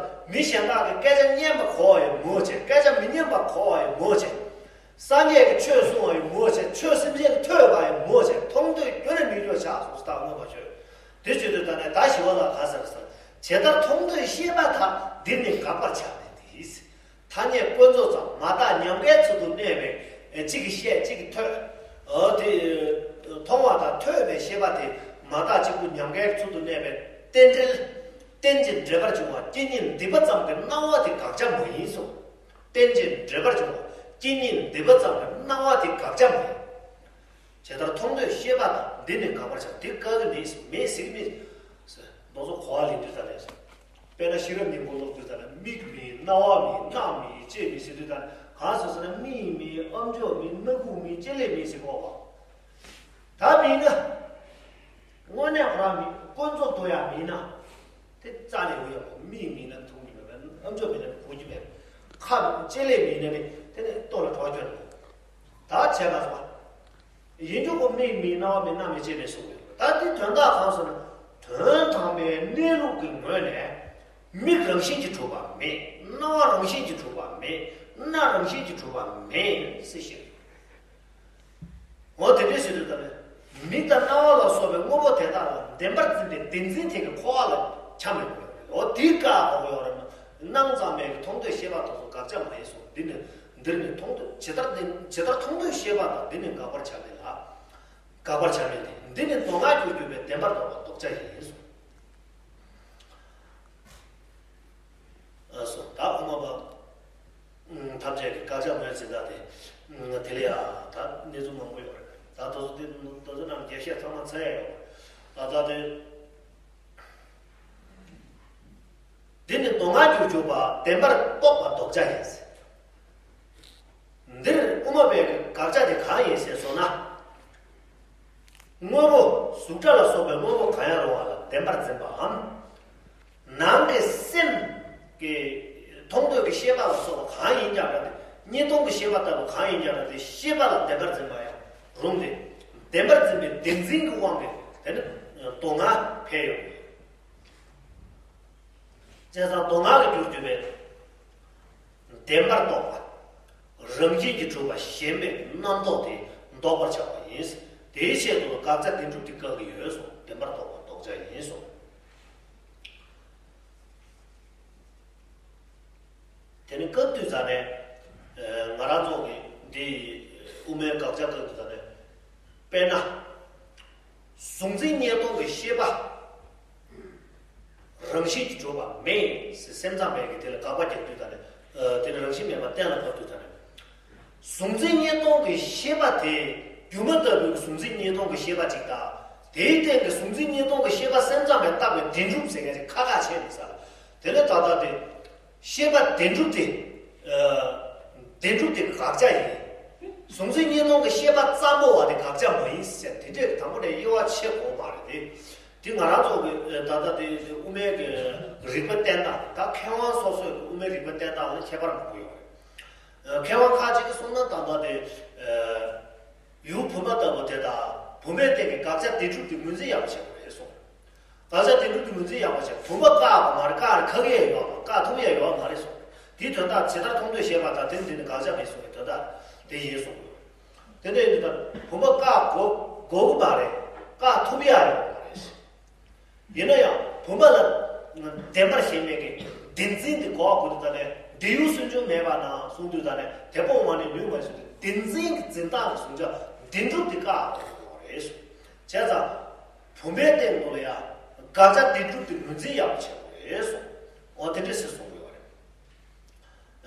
མི་གཞན་དག་གི་སྐད་ཆ་སྙན་པ་གོ་བ་ཡང་མོ་ཆེ། སྐད་ཆ་མི་སྙན་པ་གོ་བ་ཡང་མོ་ཆེ། སངས་རྒྱས་ཀྱིས་ཆོས་གསུང་བ་ཡང་མོ་ཆེ། ཆོས་སེམས་ཅན་ལ་ཐོས་པ་ཡང་མོ་ཆེ། མཐོང་ཐོས་ཁྱོན་ནས་མི་འགྱུར་བ་ཆགས་སོང་ཟེར། ད་དངོས་པ་ཆོས་དེ་བྱེད་དུས་ད་ནས་ད་ཞི་བ་ལ་ག་ཟེར་ཟེར། ཇི་ལྟར་མཐོང་ཐོས་ཤེས་པ་དག་འདིར་ནི་དགག་པར་བྱ་མིན་ཏེ། ཐ་སྙད་ཀུན་རྫོབ་ཙམ་མ་དག་ཉམས་དགའི་ཚུལ་དུ་གནས་པའི་གཅིག་གིས་བཤད་གཅིག་གིས་ཐོས། འོ་དེ་མཐོང་བ་དང་ཐོས་པའི་ཤེས་པ་དེ་མ་དག་གཅིག་པུ་ཉམས་དགའི་ཚུལ་དུ་གནས་པའི་རྟེན་འབྲེལ། རྟེན་ཅིང་འབྲེལ་པར་འབྱུང་བ་སྐྱེ་གཉིས་འདུས་པ་ཙམ་གྱི་སྣང་བ་དེ་དགག་བྱ་མ་ཡིན་གསུངས། རྟེན་ཅིང་འབྲེལ་པར་འབྱུང་བ་སྐྱེ་གཉིས་འདུས་པ་ཙམ་གྱི་སྣང་བ་དེ་དགག་བྱ་མ་ཡིན། ཇི་ལྟར་མཐོང་ཐོས་ཤེས་པ་དང་འདི་ནི་དགག་པར་བྱ། དེ་དགག་གི་མེད་མེད་ཟེར་གི་མེད། མདོ་ཚོ་གོ་བ་ལེན་དུས་ད་ལས་དཔེར་ན་ཤེས་རབ་སྙིང་པོ་ཀློག་དུས་ད་ལ་མིག་མེད་རྣ་བ་མེད་སྣ་མེད་ལྕེ་མེད་ཟེར་དུས་ད་ལ་གང་ཟེར་ཟེར་ན་མིག་མེད་ཨམ་ཅོག་མེད་སྣ་ཁུག་མེད་ལྕེ་ལེ་མེད་ཟེར་གོ་བ། ད་མིན་ན། དངོས་གནས་ཁོ་རང་མིན་ཀུན་རྫོབ་ཏུ་ཡང་མིན་ན། དེ་རྩ་ནས་འོས་ཡོད་མ་རེད། མིག་མིན་ན་མཐོང་གི་མེད་པས། ཨམ་ཅོག་མིན་ན་གོ་གི་མེད་པས། ཁ་ལྕེ་ལེ་མིན་ན་ནི་དེ་ནི་ལྟོ་ལ་གྲོགས་སྐྱོན་རེད། ད་བྱས་མ་སོང་བ། ཡིན་རྒྱུ་ཁོ་མིག་མིན་རྣ་བ་མིན་སྣ་མིན་ལྕེ་མིན་གསུངས་ཡོད། ད་དེ་དོན་དག་གང་ཟེར་ན། དོན་དམ་པའི་གནས་ལུགས་ཀྱི་ངོས་ནས། མིག་རང་བཞིན་གྱིས་གྲུབ་པ་མེད། རྣ་བ་རང་བཞིན་གྱིས་གྲུབ་པ་མེད། སྣ་རང་བཞིན་གྱིས་གྲུབ་པ་མེད་ཟེར་བཤད། འོ་དེ་འདྲའི་ཟེར་དུས་ད་ནི། མིག་དང་རྣ་བ་ལ་སོགས་པའི་དངོས་པོ་དེ་དག་ལ་བདེན་པར་འཛིན་པའི་བདེན་འཛིན་དེ་གི་འཁོར་བ་ལ་ཆ་མི་དགོས་པ་རེད། འོ་དེའི་བཀག་དགོས་ཡོད་རེད་མ། སྣང་ཙམ་མེད་ཀྱི་མཐོང་ཐོས་ཤེས་པ་དེ་ཚོ་དགག་བྱ་མ་ཡིན་གསུངས། འདི་ནི་འདིར་ནི་མཐོང་ཐོས་ཇི་ལྟར་འདི་ཇི་ལྟར་མཐོང་ཐོས་ཤེས་པ་དང་འདི་ནི་དགག་པར་བྱ་མིན་ལ། དགག་པར་བྱ་མིན་ཏེ། འདི་ནི་མདོ་སྔགས་ཀྱི་སྤྱོད་པའི་བདེན་པར་ལྡོག་པ་ལྡོག་བྱ་ཡིན་གསུངས། ཨ་སོ། ད་དབུ་མ་པ་ཐམས་ཅད་ཀྱི་དགག་བྱ་མོས་འཛིན་དག་དེ་དེ་ལ་ཡང་ད་གནས་ཚུལ་མང་པོ་ཡོད་རེད། ད་དེ་ཚོ་དེ་དེ་ཚོ་རྣམས་རྒྱས་བཤད་ཚང་མ་ཚར་ཡ་ཡོད་རེད། ད་ད་དེ། འདི་ནི་མདོ་སྔགས་ཀྱི་སྤྱོད་པ་བདེན་པར་རྟོགས་པ་ལྡོག་བྱ་ཡིན། འདིར་དབུ་མ་པའི་དགག་བྱ་དེ་གང་ཡིན་ཞེས་སོང་ན། དངོས་པོ་གཟུགས་སྒྲ་ལ་སོགས་པའི་དངོས་པོ་གང་ཡང་རུང་བ་ལ་བདེན་པར་འཛིན་པའམ། ནང་གི་སེམས་ཀྱི་མཐོང་ཐོས་ཀྱི་ཤེས་པ་ལ་སོགས་པ་གང་ཡིན་ཀྱང་འདྲ་སྟེ། གཉིས་སྟོང་གི་ཤེས་པ་ལྟ་བུ་གང་ཡིན་ཀྱང་འདྲ་སྟེ། ཤེས་པ་ལ་བདེན་པར་འཛིན་པ་ཡང་རུང་སྟེ། བདེན་པར་འཛིན་པའི་བདེན་འཛིན་གྱི་དབང་གིས་དེ་ནི་སྡུག་བསྔལ་འཕེལ་ཡོང་གི་ཡོད། བྱས་ཙང་སྡུག་བསྔལ་གྱི་རྒྱུར་གྱུར་པའི་བདེན་པར་རྟོག་པ། རང་བཞིན་གྱིས་གྲུབ་པ་ཞེན་པའི་རྣམ་རྟོག་དེ་ལྡོག་པར་བྱ་བ་ཡིན། དེའི་ཆེད་དུ་དགག་བྱ་བདེན་གྲུབ་དེ་བཀག་གི་ཡོད་གསུངས། བདེན་པར་རྟོག་པ་ལྡོག་བྱ་ཡིན་གསུངས། དེ་ནི་བཀག་དུས་ཙ་ནས། ཨ། ང་རང་ཚོ་གི་འདི་དབུ་མའི་དགག་བྱ་བཀག་དུས་ཙ་ནས། དཔེར་ན། གཟུང་འཛིན་གཉིས་སྟོང་གི་ཤེས་པ་རང་བཞིན་གྱིས་གྲུབ་པ་མེད་ཟེར་སེམས་ཙམ་པས་ཀྱི་དེ་ལ་དགག་པ་རྒྱག་དུས་ཙ་ནས། ཨ། དེ་ནི་རང་བཞིན་མེད་པ་གཏན་ལ་ཕབ་དུས་ཙ་ནས། གཟུང་འཛིན་གཉིས་སྟོང་གི་ཤེས་པ་དེ་སྒྱུ་མ་ལྟ་བུའི་གཟུང་འཛིན་གཉིས་སྟོང་གི་ཤེས་པ་ཅིག་དང་། དེའི་སྟེང་གི་གཟུང་འཛིན་གཉིས་སྟོང་གི་ཤེས་པ་སེམས་ཙམ་པས་བཏགས་པའི་བདེན་གྲུབ་ཟེར་མཁན་ཅིག་ཁ་ཁ་ཕྱེ་ནས་ས་ལ། དེ་ནས་ད་ལྟ་དེ། ཤེས་པ་བདེན་གྲུབ་དེ། ཨ། བདེན་གྲུབ་དེ་དགག་བྱ་ཡིན། གཟུང་འཛིན་གཉིས་སྟོང་གི་ཤེས་པ་ཙམ་པོ་བ་དེ་དགག་བྱ་མ་ཡིན་ཟེར། དེ་འདྲས་དང་པོ་ནས་དབྱེ་བ་ཕྱེ་དགོས་མ་རེད་དེ། དེ་ང་རང་ཚོ་གི་ད་ལྟ་དེ་དབུ་མའི་གི་རིགས་པ་བསྟན་སྟངས། ད་མཁས་དབང་སོ་སོའི་གི་དབུ་མའི་རིགས་པ་བསྟན་སྟངས་ལ་ཁྱད་པར་མང་པོ་ཡོད་རེད། མཁས་དབང་ཁ་ཅིག་གིས་གསུངས་ན། ད་ལྟ་དེ། ཨ། ཡུལ་བུམ་པ་ལྟ་བུ་དེ་དག་བུམ་པའི་སྟེང་གི་དགག་བྱ་བདེན་གྲུབ་དེ་ངོས་འཛིན་ཡག་པོ་བྱེད་དགོས་རེད་གསུངས། དགག་བྱ་བདེན་གྲུབ་དེ་ངོས་འཛིན་ཡག་པོ་བྱེད། བུམ་པ་བཀག་པ་མ་རེད། བཀག་རེད། ཁ་གས་ཡོད་པ། བཀག་ཐུབ་ཡ་ཡོད་མ་རེད་གསུངས། དེའི་དོན་དག་ཇི་ལྟར་མཐོང་ཐོས་ཤེས་པ་དང་། དེ་ནི་དེ་ནི་དགག་བྱ་མེད་གསུངས་པའི་དོན་དག་དེ་ཡིན་གསུངས། དེ་འདྲ་ཡིན་དུས་ད་བུམ་པ་བཀག་དགོས་དགོས་ཀྱི་མ་རེད། བཀག་ཐུབ་ཡ་ཡོད་མ་རེད། ཡིན་ན་ཡང་བུམ་པ་ལ་བདེན་པར་ཞེན་མེད་ཀྱི་བདེན་འཛིན་དེ་གོ་དགོས་དུས་ད་ནས། འབྲས་ཡུལ་སུན་འབྱིན་མེད་པ་ན་གསུངས་དུས་ད་ནས། དེ་སྤོང་བ་ནི་ནུས་མ་ཞུ་སྟེ། བདེན་འཛིན་གྱི་འཛིན་སྟངས་ཀྱི་གཟུང་བྱ་བདེན་གྲུབ་དེ་བཀག་དགོས་རེད། བྱས་ཙང་བུམ་པའི་སྟེང་དུ་ལ་ཡང་དགག་བྱ་བདེན་གྲུབ་དེ་ངོས་འཛིན་ཡག་པོ་བྱེད་དགོས་རེད་གསུངས། འོ་དེ་འདྲ་ཞིག་གསུངས་ཡོད་རེད།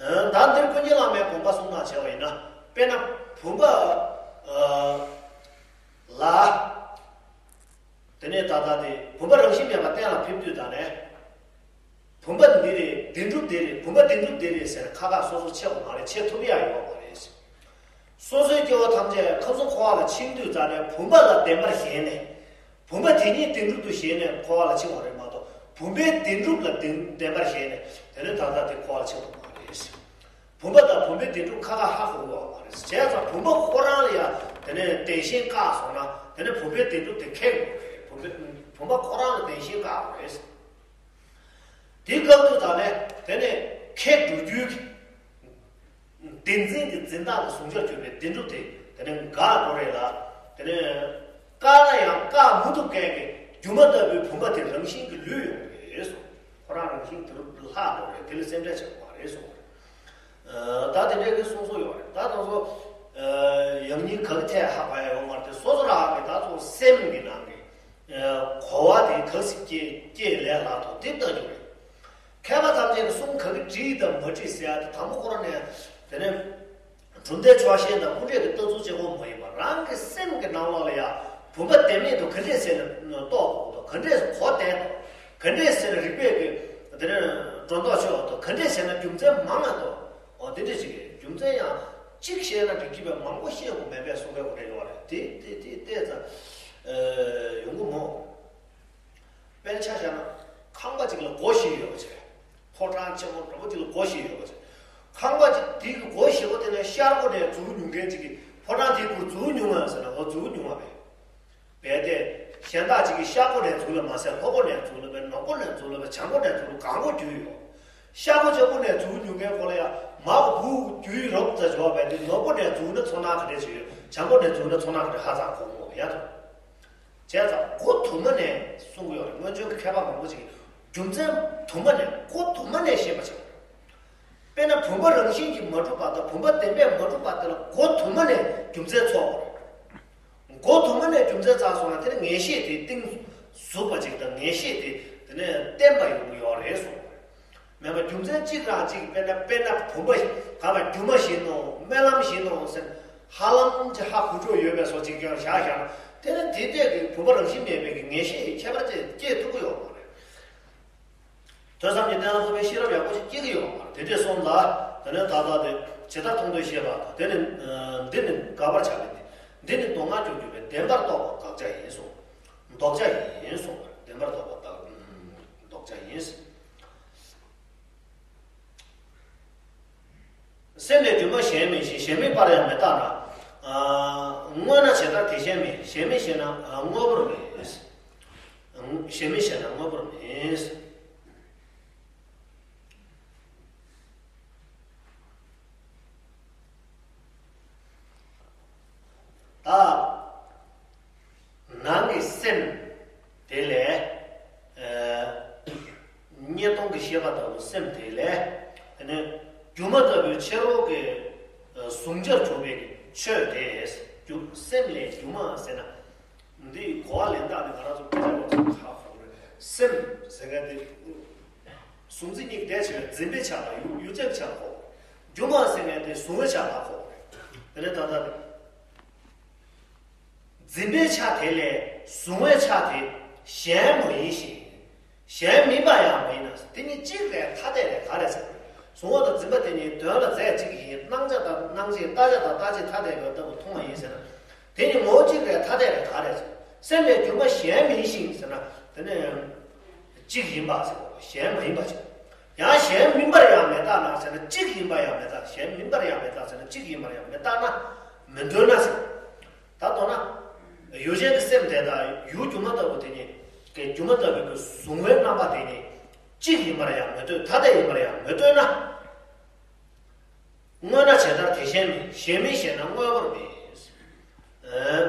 ཨ། ད་འདིར་ཀུན་མཁྱེན་བླ་མའི་དགོངས་པ་གསུངས་སྟངས་བྱས་པ་ཡིན་ན། དཔེར་ན་བུམ་པ། ཨ། ལ། དེ་ནས་ད་ལྟ་དེ་བུམ་པ་རང་བཞིན་མེད་པ་གཏན་ལ་ཕེབས་དུས་ད་ནས། བུམ་པ་འདི་རེད། བདེན་གྲུབ་འདི་རེད། བུམ་པ་བདེན་གྲུབ་འདི་རེད་ཟེར་ནས་ཁ་ཁ་སོ་སོ་ཕྱེ་བ་མ་རེད། ཕྱེ་ཐུབ་ཡ་ཡོད་མ་རེད། སོ་སོའི་སྐྱེ་བོ་ཐམས་ཅད་ཁམས་གསུམ་འཁོར་བ་ལ་འཆིང་དུས་ད་ནས་བུམ་པ་ལ་བདེན་པར་ཞེན་ནས། བུམ་པ་དེ་ཉིད་བདེན་གྲུབ་ཏུ་ཞེན་ནས་འཁོར་བ་ལ་འཆིང་བ་རེད་མ་གཏོགས། བུམ་པའི་བདེན་གྲུབ་ལ་བདེན་བདེན་པར་ཞེན་ནས་དེ་ནས་ད་ལྟ་དེ་འཁོར་བ་ལ་འཆིང་བ་མ་རེད། བུམ་པ་དང་བུམ་པའི་བདེན་གྲུབ་ཁ་ཁ་ཧ་གོ་གི་ཡོད་མ་རེད། བྱས་ཙང་བུམ་པ་ཁོ་རང་ལ་ཡང་དེ་ནས་བདེན་ཞེན་བཀག་སོང་ན། དེ་ནས་བུམ་པའི་བདེན་གྲུབ་དེ་ཁེགས་དགོས་རེད། བུམ་པའི་བུམ་པ་ཁོ་རང་ལ་བདེན་ཞེན་བཀག་དགོས་རེད། དེ་བཀག་དུས་ད་ནས་དེ་ནས་ཁེགས་འགྲོ་རྒྱུའི་བདེན་འཛིན་གྱི་འཛིན་སྟངས་ཀྱི་གཟུང་བྱར་གྱུར་པའི་བདེན་གྲུབ་དེ་དེ་ནས་འགག་འགྲོ་རེད་ལ། དེ་ནས་བཀག་ན་ཡང་བཀག་མི་ཐུབ་མཁན་གྱི་སྒྱུ་མ་ལྟ་བུའི་བུམ་པ་དེ་རང་བཞིན་གྱིས་ལུས་ཡོང་གི་རེད་གསུངས། ཁོ་རང་རང་བཞིན་དེ་རུ་ལྷག་འགྲོ་རེད། དེ་ལ་སེམས་ཁྲལ་བྱེད་དགོས་མ་རེད་གསུངས། ཨ། ད་དེ་འདྲའི་གི་གསུང་སྲོལ་ཡོད་རེད། ད་དེ་ཚོ། ཨ། ཡང་སྙིང་ག་གི་ཐད་ཧ་གོ་ཡ་ཡོད་མ་རེད་དེ། སོ་སོ་རང་གི་ད་ཚོ་སེམས་ཀྱི་ནང་གི། ཨ། གོ་བ་དེ་ག་ཟིག་སྐྱེ་སྐྱེ་ལས་ལྷག་ཐོག་དེ་ལྟ་རྒྱུ་རེད། མཁས་པ་ཐམས་ཅད་ཀྱི་གསུང་ག་གི་བྲིས་དང་མ་བྲིས་ཟེར་ཡ་དེ་དང་པོ་ཁོ་རང་ནས་དེ་ནས། གྲུབ་མཐའི་ཕྱོགས་ཞེན་དང་སྐུ་འགྲེལ་གྱི་ལྟ་ཚུལ་གཅིག་པོ་མ་ཡིན་པར། རང་གི་སེམས་ཀྱི་ནང་ལོགས་ལ་ཡང་བུམ་པ་བདེན་མེད་དུ་ག་འདྲས་ཟེར་ནས་རྟོགས་དགོས་དང་། ག་འདྲས་གོ་བདེན་དང་། ག་འདྲས་ཟེར་ནས་རིགས་པས་ཀྱི་དེ་ནས་སྒྲོ་འདོགས་ཆོད་དང་། ག་འདྲས་ཟེར་ན་རྒྱུ་མཚན་མང་ང་དང་། འོ་དེ་འདྲས་ཞིག་རྒྱུ་མཚན་ཡང་གཅིག་བཤད་ན་འགྲིག་གི་བས་མང་པོ་བཤད་དགོས་མེད་པའི་གསུང་པའི་སྐོར་རེ་ཡོད་རེད། དེ་དེ་དེ་བལྟས་ཙང་ཡོང་གི་མོ། དཔེར་ཆ་བཞག་ན་ཁང་པ་གཅིག་ལ་སྒོ་བཞི་ཡོད་པ་བྱས། ཕོ་བྲང་ཆེན་མོ་འདྲ་པོ་གཅིག་ལ་སྒོ་བཞི་ཡོད་པ་བྱས། ཁང་པ་གཅིག་དེ་གི་སྒོ་བཞི་པོ་དེ་ནས་ཤར་སྒོ་ནས་འཛུལ་མྱོང་མཁན་གཅིག་གིས་ཕོ་བྲང་དེའི་སྒོར་འཛུལ་མྱོང་ང་ཟེར་ན། འོ་འཛུལ་མྱོང་བ་མེད། རྦད་དེ་གཞན་དག་ཅིག་གིས་ཤར་སྒོ་ནས་འཛུལ་ལ་མ་ཟད། ལྷོ་སྒོ་ནས་འཛུལ་ལ་བས། ནུབ་སྒོ་ནས་འཛུལ་ལ་བས། བྱང་སྒོ་ནས་འཛུལ་ལ་གང་སྒོ་བརྒྱུད་ཡོད། ཤར་སྒོ་ཆེན་པོ་ནས་འཛུལ་མྱོང་མཁན་ཁོ་ལ་ཡང་མ་བུ་བརྒྱུད་རོབ་ཙམ་འཇོག་པས། དེ་ནུབ་སྒོ་ནས་འཛུལ་ན་ཚོར་སྣང་ག་འདྲས་ཅིག་ཡོད། བྱང་སྒོ་ནས་འཛུལ་ན་ཚོར་སྣང་ག་འདྲས་ཧ་ཅང་གོ་མོ་ཡ་ཐོ། བྱས་ཙང་སྒོ་དུ་མ་ནས་གསུང་གི་ཡོད་རེད། སྔོན་བྱོན་གྱི་མཁས་པ་མང་པོ་ཅིག་གིས་རྒྱུ་མཚན་དུ་མ་ནས། སྒོ་དུ་མ་ནས་ཤེས་པ་བྱེད་དགོས། དཔེར་ན་བུམ་པ་རང་བཞིན་གྱིས་མ་གྲུབ་པ་དང་བུམ་པ་བདེན་པས་མ་གྲུབ་པ་དེ་ལ་སྒོ་དུ་མ་ནས་རྒྱུ་མཚན་འཚོལ་དགོས་རེད། སྒོ་དུ་མ་ནས་རྒྱུ་མཚན་བཙལ་སོང་ན་དེ་ནི་ངེས་ཤེས་དེ་གཏིང་ཟབ་པ་ཅིག་དང་། ངེས་ཤེས་དེ་དེ་ནས་བརྟན་པ་ཡོང་གི་ཡོད་རེད་གསུངས། མེད་པ་རྒྱུ་མཚན་གཅིག་རང་གཅིག། དཔེར་ན་དཔེར་ན་བུམ་པ་ག་བ་སྒྱུ་མ་བཞིན་ནོ། སྨོན་ལམ་བཞིན་ནོ་ཟེར། ཧ་ལམ་གྱི་ཧ་གོ་ཆོག་ཡོད་པའི་བཟོ་ཅིག་ཀྱང་བཞག་བཞག་ན། དེ་ནི་དེ་འདྲས་ཀྱི་བུམ་པ་རང་བཞིན་མེད་པའི་གི་ངེས་ཤེས་ཁྱད་པར་ཅན་སྐྱེ་ཐུབ་ཀྱི་ཡོད་མ་རེད། ཐོས་བསམ་གྱི་གཏན་ལ་ཕབ་པའི་ཤེས་རབ་ཡག་པོ་ཞིག་སྐྱེ་གི་ཡོད་མ་རེད། དེ་འདྲས་སོང་ལ། དེ་ནས་ད་ལྟ་དེ་ཇི་ལྟར་མཐོང་ཐོས་ཤེས་པ་དང་། དེ་ནི་འདི་ནི་དགག་པར་བྱ་བའི་དེ། འདི་ནི་སྡུག་བསྔལ་རྒྱུར་གྱུར་པའི་བདེན་པར་རྟོག་པ་དགག་བྱ་ཡིན་གསུངས། ལྡོག་བྱ་ཡིན་གསུངས། བདེན་པར་རྟོག་པ་དག་ལྡོག་བྱ་ཡིན། སྒྱུ་མ་གཞན་མིན་ཞིང་གཞན་མིན་པར་ཡང་མི་རྟག་ན། ཨ། དངོས་ན་ཇི་ལྟར་དེ་གཞན་མིན། གཞན་མིན་ཞེ་ན་དངོས་པོར་མིན། གཞན་མིན་ཞེ་ན་དངོས་པོར་མིན། ད་ནང་གི་སེམས་དེ་ལས། ཨ། ཉེས་ལྟུང་གི་ཤེས་པ་ལྟ་བུ་སེམས་དེ་ལས། དེ་ནས་སྒྱུ་མ་ལྟ་བུའི་ཕྱི་རོལ་གྱི། ཨ། གཟུང་བྱར་གྱུར་པའི་ཆོས་དེ། སྒྱུ་སེམས་ལས་སྒྱུ་མ་ཟེར་ན། འདི་གོ་བ་ལེན་སྟངས་ནི་ང་རང་ཚོ་སྐད་ཆ་ལོག་ཚོ་ཧ་གོ་རེད། སེམས་ཟེར་མཁན་དེ་གཟུང་འཛིན་གཉིས་ཀྱི་ལྡན་བྱས་པའི་འཛིན་པའི་ཆ་དང་ཡུལ་ཡུལ་ཅན་གྱི་ཆ་ལ་གོ་བ་རེད། སྒྱུ་མ་ཟེར་མཁན་དེ་གཟུང་བའི་ཆ་ལ་གོ་བ་རེད། དེ་ནས་ད་ལྟ་འཛིན་པའི་ཆ་དེ་ལས་གཟུང་བའི་ཆ་དེ་གཞན་མ་ཡིན་ཞིང་། གཞན་མིན་པ་ཡང་མ་ཡིན་ན། དེ་གཉིས་གཅིག་རེད་ཐ་དད་རེད་ག་རེ་ཟེར། གཟུང་བ་དང་འཛིན་པ་དེ་གཉིས་དོན་ལ་རྫས་གཅིག་ཡིན། སྣང་ཆ་དང་སྣང་བྱེད། རྟག་ཆ་དང་རྟག་བྱེད་ཐ་དད་པ་ལྟ་བུ་མཐོང་བ་ཡིན་ཟེར་ན། དེ་གཉིས་ངོ་བོ་གཅིག་རེད་ཐ་དད་རེད་ག་རེ་ཟེར། སེམས་ལས་སྒྱུ་མ་གཞན་མིན་ཞིང་ཟེར་ན། དེ་ནི་གཅིག་ཡིན་པ་ཟེར། གཞན་མ་ཡིན་པ་ཟེར། ཡང་གཞན་མིན་པར་ཡང་མི་རྟག་ན་ཟེར་ན། གཅིག་ཡིན་པར་ཡང་མི་རྟག་གཞན་མིན་པར་ཡང་མི་རྟག་ཟེར་ན། གཅིག་ཡིན་པར་ཡང་མི་རྟག་ན། མི་འདོད་ན་ཟེར། ད་མདོར་ན། ཡུལ་ཅན་གྱི་སེམས་དེ་དང་ཡུལ་སྒྱུ་མ་ལྟ་བུ་དེ་གཉིས་ཀྱི། སྒྱུ་མ་ལྟ་བུའི་གཟུང་བའི་རྣམ་པ་དེ་གཉིས་གཅིག་ཡིན་པར་ཡང་མི་འདོད། ཐ་དད་ཡིན་པར་ཡང་མི་འདོད་ན། དངོས་ན་ཇི་ལྟར་དེ་གཞན་མིན། གཞན་མིན་ཞེ་ན་དངོས་པོར་མིན། ཨ།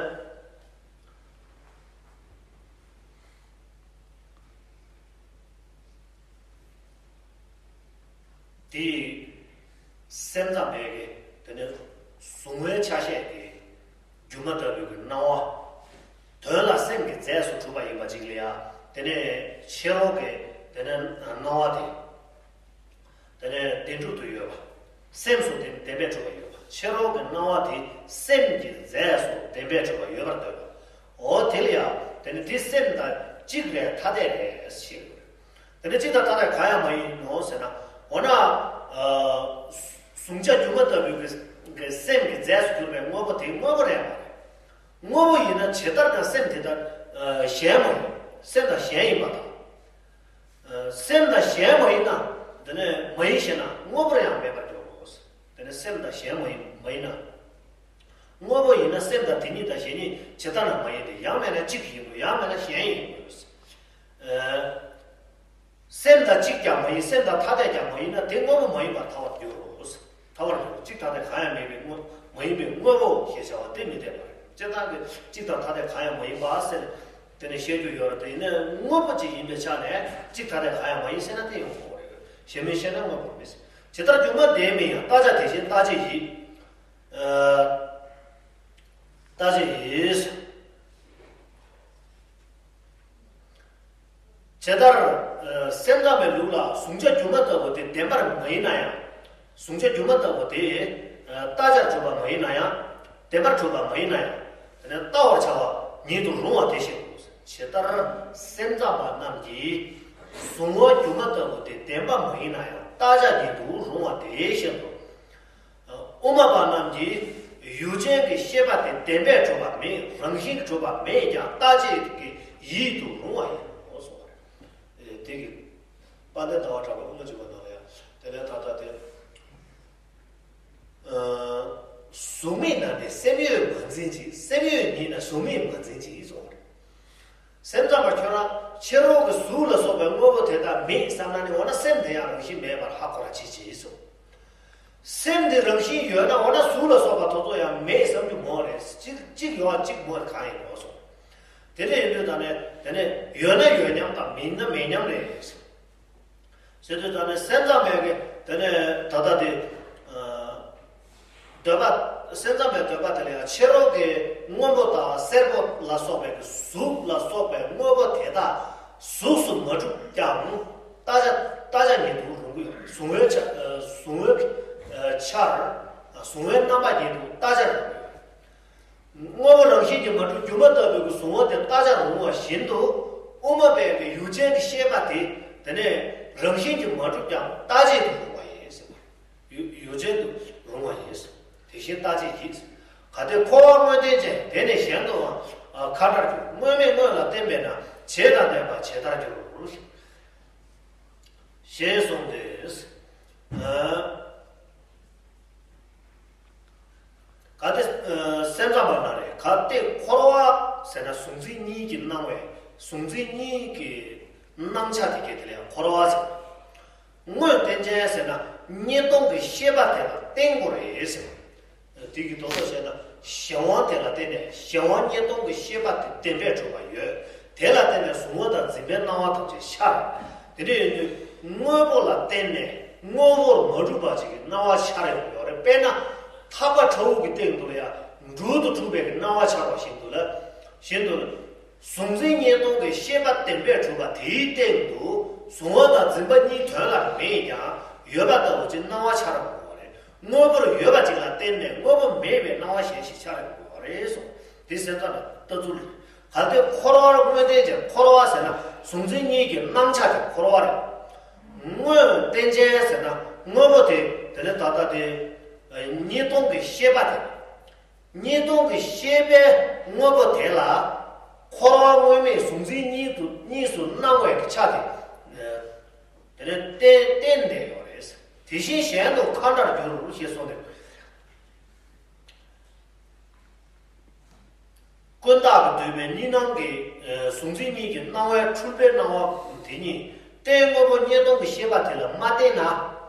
དེ་སེམས་ཙམ་པའི་གི། དེ་ནི་གཟུང་བའི་ཆ་ཤས་ཀྱི་སྒྱུ་མ་ལྟ་བུའི་གི་སྣང་བ། དོན་ལ་སེམས་ཀྱི་རྫས་སུ་གྲུབ་པ་ཡིན་པ་ཅིག་ལ་ཡང་། དེ་ནི་ཕྱི་རོལ་གྱི་དེ་ནི་སྣང་བ་དེ། དེ་ནི་བདེན་གྲུབ་ཏུ་ཡོད་པ། སེམས་སུ་དེ་ནི་བདེན་པས་གྲུབ་པ་ཡོད་པ། ཕྱི་རོལ་གྱི་སྣང་བ་དེ་སེམས་ཀྱི་རྫས་སུ་བདེན་པས་གྲུབ་པ་ཡོད་པར་འདོད་པ། འོ་དེ་ལ་ཡང་། དེ་ནི་དེ་སེམས་དང་གཅིག་རེད་ཐ་དད་རེད་ཞེས། དེ་ནི་གཅིག་དང་ཐ་དད་གང་ཡང་མ་ཡིན་ནོ་ཟེར་ན། འོ་ན། ཨ། གཟུང་བྱ་སྒྱུ་མ་ལྟ་བུའི་གི་སེམས་ཀྱི་རྫས་སུ་གྱུར་པའི་དངོས་པོ་དེ་དངོས་པོ་རེད་མ་རེད། དངོས་པོ་ཡིན་ན་ཇི་ལྟར་ན་སེམས་དེ་དང་། ཨ། གཞན་མ་ཡིན། སེམས་དང་གཞན་ཡིན་པ་དང་། ཨ། སེམས་དང་གཞན་མ་ཡིན་ན། དེ་ནི་མ་ཡིན་ཞེ་ན་དངོས་པོར་ཡང་མེད་པར་འགྱུར་རོ། དེ་ནི་སེམས་དང་གཞན་མ་ཡིན། མ་ཡིན་ན། དངོས་པོ་ཡིན་ན་སེམས་དང་དེ་ཉིད་དང་གཞན་ཉིད་ཇི་ལྟར་ན་མ་ཡིན་ཏེ། ཡང་མེད་ན་གཅིག་ཡིན་དགོས། ཡང་མེད་ན་གཞན་ཡིན་དགོས། ཨ། སེམས་དང་གཅིག་ཀྱང་མ་ཡིན། སེམས་དང་ཐ་དད་ཀྱང་མ་ཡིན་ན་དེ་དངོས་པོ་མ་ཡིན་པར་ཐལ་བར་འགྱུར་རོ། ཐལ་བར་འགྱུར། གཅིག་ཐ་དད་གང་ཡང་མེད་པའི་དངོས། མ་ཡིན་པའི་དངོས་པོ་ཞེས་བྱ་བ་དེ་མི་འཐད་པ་རེད། སྤྱིར་བཏང་གི་གཅིག་དང་ཐ་དད་གང་ཡང་མ་ཡིན་པ་ཟེར། དེ་ནས་བཤད་རྒྱུ་ཡོད་རེད། དེ་ཡིན་ན་དངོས་པོ་གཅིག་ཡིན་པའི་ཆ་ནས་གཅིག་ཐ་དད་གང་ཡང་མ་ཡིན་ཟེར་ན་དེ་ཡོང་གི་རེད། གཞན་མིན་ཞེ་ན་དངོས་པོར་མིན། ཇི་ལྟར་སྒྱུ་མ་བདེན་མིན་ཡང་། རྟག་ཆ་དེ་བཞིན་རྟག་ཆ་ཡིས། ཨ། རྟག་ཆ་ཡིས། ཇི་ལྟར། ཨ། སེམས་ཙམ་པའི་ལུགས་ལ་གཟུང་བྱ་སྒྱུ་མ་ལྟ་བུ་དེ་བདེན་པར་མ་ཡིན་ན་ཡང་། གཟུང་བྱ་སྒྱུ་མ་ལྟ་བུ་དེ། ཨ། རྟག་ཆར་གྲུབ་པ་མ་ཡིན་ན་ཡང་། བདེན་པར་གྲུབ་པ་མ་ཡིན་ན་ཡང་། དེ་ནས་བལྟ་བར་བྱ་བ་ཉིད་དུ་རུང་བ་དེ་བཞིན་དུ། ཇི་ལྟར་སེམས་ཙམ་པ་རྣམས་ཀྱིས་གཟུང་བ་སྒྱུ་མ་ལྟ་བུ་དེ་བདེན་པ་མ་ཡིན་ན་ཡང་རྟག་ཆ་ཉིད་དུ་རུང་བ་དེ་བཞིན་དུ། དབུ་མ་པ་རྣམས་ཀྱིས་ཡུལ་ཅན་གྱི་ཤེས་པ་དེ་བདེན་པས་གྲུབ་པ་མེད། རང་བཞིན་གྱིས་གྲུབ་པ་མེད་ཀྱང་རྟག་ཆད་ཀྱི་ཡིད་དུ་རུང་བ་ཡིན་ནོ་གསུངས་པ་རེད། དེ་གི་དཔལ་ལྡན་ཟླ་བ་གྲགས་པའི་དབུ་མ་འཇུག་པ་ནང་ལ་ཡང་དེ་ལས་ད་ལྟ་དེ། ཨ། གཟུགས་མེད་ན་ནི་སེམས་ཡོད་མ་འཛིན་ཅིག། སེམས་ཡོད་ཉིད་ན་གཟུགས་མེད་མ་འཛིན་ཅིག་གསུངས་པ་རེད། སེམས་ཙམ་པ་ཁྱོད་རང་ཕྱི་རོལ་གྱི་གཟུགས་ལ་སོགས་པའི་དངོས་པོ་དེ་དག་མེད་བསམ་ན་ནི། འོ་ན་སེམས་དེ་ཡང་རང་བཞིན་མེད་པར་ཧ་གོ་ར་བྱེད་ཅེས་གསུངས། སེམས་དེ་རང་བཞིན་ཡོད་ན་འོ་ན་གཟུགས་ལ་སོགས་པ་དེ་ཚོ་ཡང་མེད་བསམ་རྒྱུ་མོ་རེད། གཅིག་གཅིག་ཡོད་པ་གཅིག་མོ་གང་ཡིན་ནོ་གསུངས། དེ་འདྲ་ཡིན་དུས་ད་ནི་དེ་ནི་ཡོད་ན་ཡོད་མཉམ་དང་མེད་ན་མེད་མཉམ་རེད། ཟེར་དུས་ད་ནི་སེམས་ཙམ་པའི་གི་དེ་ནས་ད་ལྟ་དེ། ཨ། འདོད་པ། སེམས་ཙམ་པའི་འདོད་པ་དེ་ལ་ཡང་ཕྱི་རོལ་གྱི་སྔོན་པོ་དང་སེར་པོ་ལ་སོགས་པའི་གི་གཟུགས་ལ་སོགས་པའི་དངོས་པོ་དེ་དག་གཟུགས་སུ་མ་གྲུབ་ཀྱང་རྟག་ཆ། རྟག་ཆ་ཉིད་དུ་རུང་གི་ཡོད། གཟུང་བའི་ཆ། ཨ། གཟུང་བའི་ཆར། གཟུང་བའི་རྣམ་པ་ཉིད་དུ་རྟག་ཆར་རུང་གི་ཡོད། དངོས་པོ་རང་བཞིན་གྱིས་མ་གྲུབ་སྒྱུ་མ་ལྟ་བུའི་གཟུང་བ་དེ་རྟག་ཆར་རུང་བ་བཞིན་དུ། དབུ་མ་པའི་གི་ཡུལ་ཅན་གྱི་ཤེས་པ་དེ་དེ་ནས་རང་བཞིན་གྱིས་མ་གྲུབ་ཀྱང་རྟག་ཆད་དུ་རུང་བ་ཡིན་ཟེར་བ། ཡུལ་ཡུལ་ཅན་དུ་རུང་བ་ཡིན་ཟེར། དེ་བཞིན་རྟག་ཆད་ཀྱིས། གལ་ཏེ་འཁོར་བ་དངོས་བསྟན་ཅན། དེ་ནི་གཞན་དུའང་ཁ་ཕྲར་འགྱུར། དངོས་མེད་དངོས་ལ་བརྟེན་པས་ན། བྱས་དང་ལྡན་པ་ཇི་ལྟར་འགྱུར། ཞེས་གསུངས་ཏེ། ཨ། གཟུང་འཛིན་གཉིས་ཀྱི་སྣང་ཆ་དེ་གས་དེ་ལ་ཡང་འཁོར་བ་ཟེར། དངོས་རྟེན་ཅན་ཟེར་ན་ཉེར་སྟོང་གི་ཤེས་པ་དེ་ལ་བརྟེན་དགོས་རེད་ཟེར། དེ་གི་དོན་དག་བཤད་ན་གཞན་དབང་དེ་ལ་བརྟེན་ནས་གཞན་དབང་ཉེར་སྟོང་གི་ཤེས་པ་དེ་བདེན་པས་གྲུབ་པ་ཡོད། དེ་ལ་བརྟེན་ནས་གཟུང་བ་དང་འཛིན་པའི་སྣང་བ་ཐམས་ཅད་ཤར། དེ་འདྲ་ཡིན་དུས་དངོས་པོ་ལ་བརྟེན་ནས་དངོས་པོར་མ་གྲུབ་པ་ཅིག་གི་སྣང་བ་ཤར་ཡོང་གི་ཡོད་རེད། དཔེར་ན་ཐག་པ་ཁྲ་བོ་གི་སྟེང་དུ་ལ་ཡང་སྦྲུལ་དུ་གྲུབ་པའི་གི་སྣང་བ་ཤར་བ་བཞིན་དུ་ལ། བཞིན་དུ་ལ། གཟུང་འཛིན་ཉེར་སྟོང་གི་ཤེས་པ་བདེན་པས་གྲུབ་པ་དེའི་སྟེང་དུ་གཟུང་བ་དང་འཛིན་པ་གཉིས་དོན་ལ་མེད་ཀྱང་ཡོད་པ་ལྟ་བུ་ཅིག་སྣང་བ་འཆར་དགོས་པ་རེད། དངོས་པོར་ཡོད་པ་ཅིག་ལ་བརྟེན་ནས་དངོས་པོ་མེད་པའི་སྣང་བ་གཞན་ཞིག་འཆར་དགོས་པ་རེད་གསུངས། དེ་སེམས་ཙམ་ལ་ལྟ་ཚུལ་རེད། གལ་ཏེ་འཁོར་བར་དངོས་བསྟན་ཅན། འཁོར་བ་ཟེར་ན་གཟུང་འཛིན་གཉིས་ཀྱི་སྣང་ཆ་དེ་འཁོར་བ་རེད། དངོས་བསྟན་ཅན་ཟེར་ན་དངོས་པོ་དེ་དེ་ནི་ད་ལྟ་དེ་ཉེར་སྟོང་གི་ཤེས་པ་དེ། ཉེར་སྟོང་གི་ཤེས་པའི་དངོས་པོ་དེ་ལ་འཁོར་བ་དངོས་མེད་གཟུང་འཛིན་གཉིས་སུ་གཉིས་སུ་སྣང་བའི་ཆ་དེ། དེ་ནས་བརྟེན་བརྟེན་བསྡད་ཡོད་རེད། དེ་བཞིན་གཞན་དུ་ཁ་འདྲར་འགྱུར་ཞེས་གསུངས་ཏེ། ཀུན་བརྟགས་ཀྱིས་བསྡུས་པའི་གཉིས་སྣང་གི་གཟུང་འཛིན་གཉིས་ཀྱི་སྣང་བའི་འཁྲུལ་པའི་སྣང་བ་དེ་ཉིད་རྟེན་དངོས་པོ་ཉེར་སྟོང་གི་ཤེས་པ་དེ་ལ་མ་བརྟེན་ན།